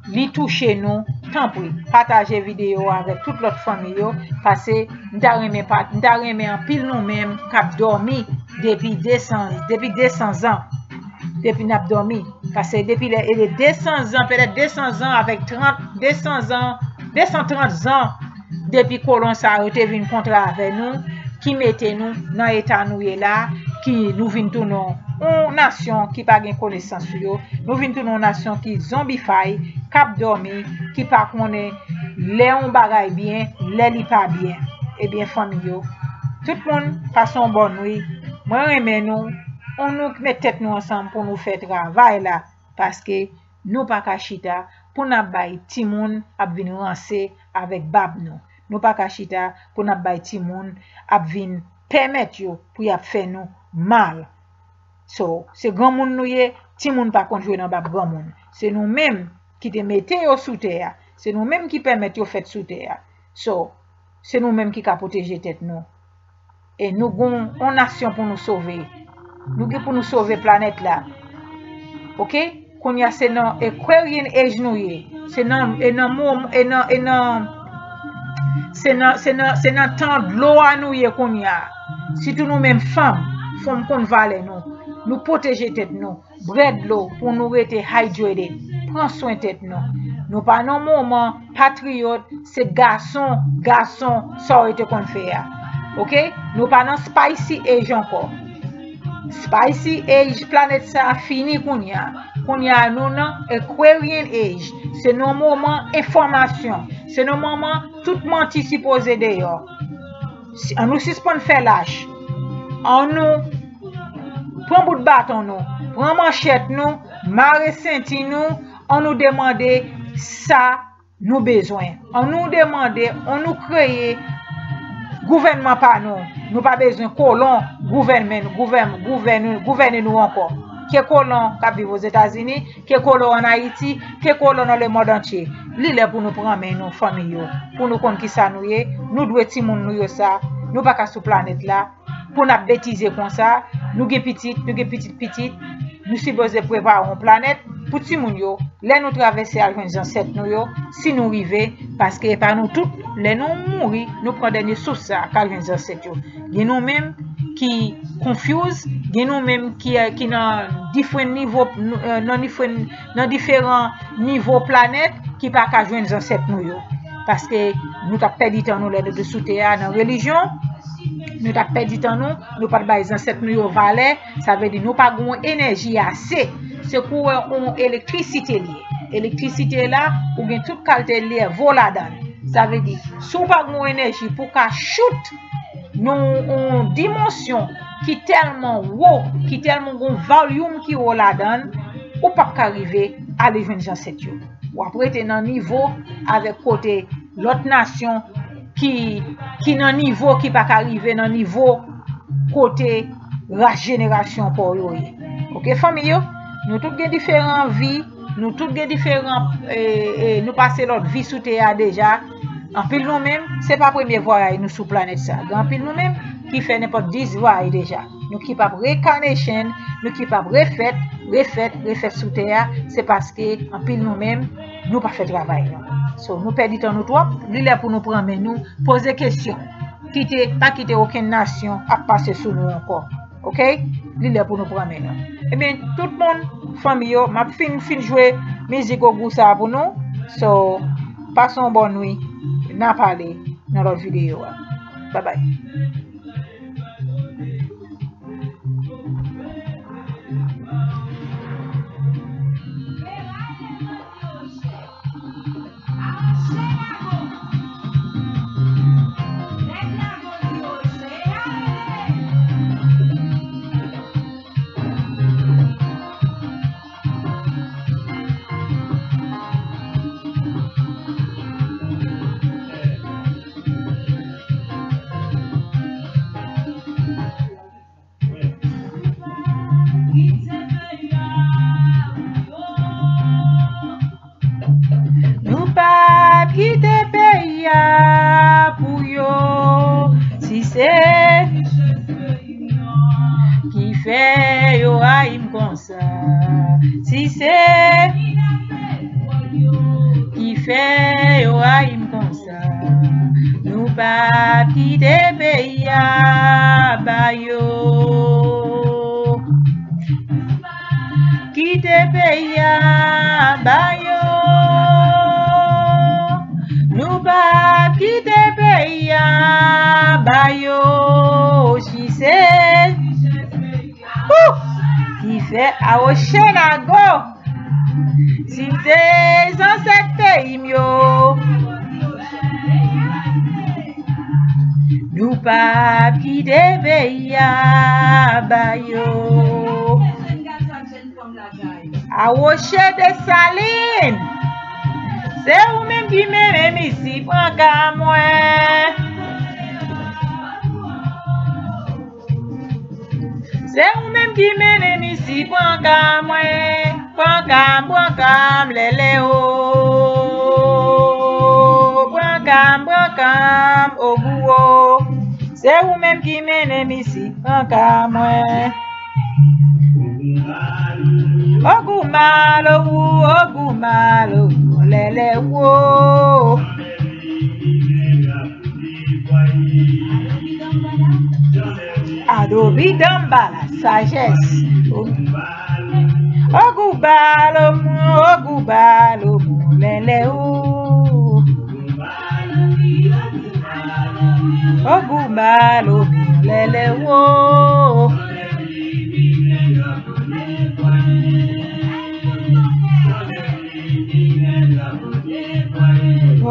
li touche nou, tanpri, pataje videyo a avèk tout lòt fanmi yo, paske m ta renmen pa, m ta renmen anpil nou menm k ap dòmi depi de san, depi de san zan, depi n ap dòmi. Paske depi lè, e de san zan, petèt de san zan avèk trant, de san zan, de san trant zan, depi kolon sa yo te vin kontre avè nou, ki mete nou nan eta nou ye la, ki nou vin tounen yon nasyon ki pa gen konesans yo, nou vin tounen yon nasyon ki zonbifay, k ap dòmi, ki pa konnen lè yon bagay byen, lè li pa byen. Ebyen, fanmi yo, tout moun pase yon bòn nwi. Mwen renmen nou. Ann nou met tèt nou ansanm pou nou fè travay la, paske nou pa ka chita pou n ap bay timoun ap vin ranse avèk bab nou. Nou pa ka chita pou n ap bay timoun ap vin pèmèt yo pou y ap fè nou mal. So, se granmoun nou ye, timoun pa konn jwe nan bab granmoun. Se nou menm ki te mete yo sou tè a. Se nou menm ki pèmèt yo fèt sou tè a. So, se nou menm ki ka pwoteje tèt nou. E nou gon yon nasyon pou nou sove. Nou gen pou nou sove planèt la. Oke? Kounye a se nan Aquarian Age nou ye. Se nan, e nan mo, e nan, e nan, se nan, se nan, se nan tan dlo a nou ye kounye a. Sitou nou menm fanm, fò n konn valè nou. Nou pwoteje tèt nou. Bwè dlo pou nou rete hydrated. Pran swen tèt nou. Nou pa nan moman patriyòt, se gason, gason, sa w te konn fè a. Oke? Nou pa nan spicy age ankò. Spicy age, planèt sa a fini kounye a. Kounye a, nou nan Aquarian age. Se nan moman enfòmasyon. Se nan moman tout manti sipoze deyò. Si, ann nou sispann fè lach. Ann nou pran bout baton nou, pran manchèt nou, mare senti nou, ann nou demande sa nou bezwen. Ann nou demande, ann nou kreye gouvènman pa nou. Nou pa bezwen kolon gouvènmen, gouvèn, gouvèn, gouvène nou ankò. Ke kolon k ap viv Ozetazini, ke kolon ann Ayiti, ke kolon nan lemond antye. Li lè pou nou pran men nou, fanmi yo, pou nou konn kisa nou ye. Nou dwe timoun nou yo sa. Nou pa ka sou planèt la pou n ap betize konsa. Nou gen pitit, nou gen pitit pitit. Nou sipoze prepare yon planèt pou timoun yo. Lè nou travèse al jwenn zansèt nou yo, si nou rive, paske e pa nou tout, lè nou mouri, nou pran dènye souf sa k al jwenn zansèt yo. Gen nou menm ki confuse, gen nou menm ki, ki nan diferan nivo, nan diferan, nan diferan nivo planèt ki pa ka jwenn zansèt nou yo. Paske nou t ap pèdi tan nou lè nou te sou tè a nan relijyon, nou t ap pèdi tan nou, nou pa t bay zansèt nou yo valè, sa vle di nou pa gen yon enèji ase. Se kou yon elektrisite li ye. Elektrisite la, ou gen tout kalite lèvo ladan l. Sa vle di, si w pa gen yon enèji pou w ka choute nan yon dimansyon ki tèlman wo, ki tèlman gen yon volume ki wo ladan l, ou p ap ka rive ale jwenn zansèt yo. W ap rete nan nivo avèk kote lòt nasyon ki, ki nan nivo ki pa ka rive nan nivo kote ras jenerasyon pa w yo ye. Oke, fanmi yo? Nou tout gen diferan vi, nou tout gen diferan, e, e, nou pase lòt vi sou tè a deja. Anpil nou menm, se pa premye vwayaj nou sou planèt sa. Gen anpil nou menm ki fè nenpòt dis vwayaj deja. Nou ki p ap reincarnation, nou ki p ap refèt, refèt, refèt sou tè a, se paske anpil nou menm, nou pa fè travay nou. So, nou pèdi tan nou twòp, li lè pou nou pran men nou, poze kesyon. Kite, pa kite okenn nasyon ap pase sou nou ankò. Oke? Li lè pou nou pran men nou. Ebyen, tout moun, fanmi yo, m ap fin, fin jwe mizik ogou sa a pou nou. So, pase yon bòn nwi. N a pale nan lòt videyo a. Babay. Nou p ap kite peyi a pou yo. Si se ki fè yo rayi m konsa, si se ki fè yo rayi m konsa, nou p ap kite peyi a ba yo. Kite peyi a ba yo. Nou p ap kite peyi a ba yo. Si se Se Awochenago. Si m se zansèt peyi m yo, nou p ap kite peyi a ba yo. Awoche Desalin, se ou menm ki mennen m isi, pran ka mwen. Se ou menm ki mennen m isi, pran ka mwen. Pran ka m, pran ka m, lèlè o. Pran ka m, pran ka m, ogou o. Se ou menm ki mennen m isi, pran ka mwen. Ogou malo ou, ogou malo ou, lèlè o. Adobi Dambala, sajès. Ogou balo mwen, ogou balo mwen, lèlè o. Ogou balo mwen, lèlè o.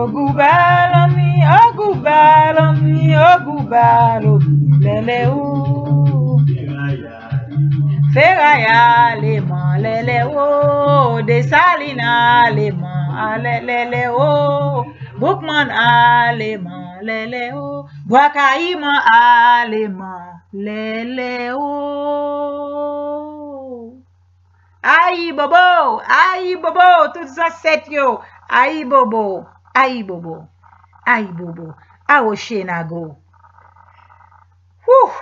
Ogou balo mi, ogou balo mi, ogou balo mi, lèlè o. Feraya aleman, lèlè o. Desalin aleman, lèlè o. Boukman aleman, lèlè o. Bwa Kayiman aleman, lèlè o. Ayibobo, ayibobo, tout zansèt yo. Ayibobo, ayibobo, ayibobo. Awochenago. Wouh!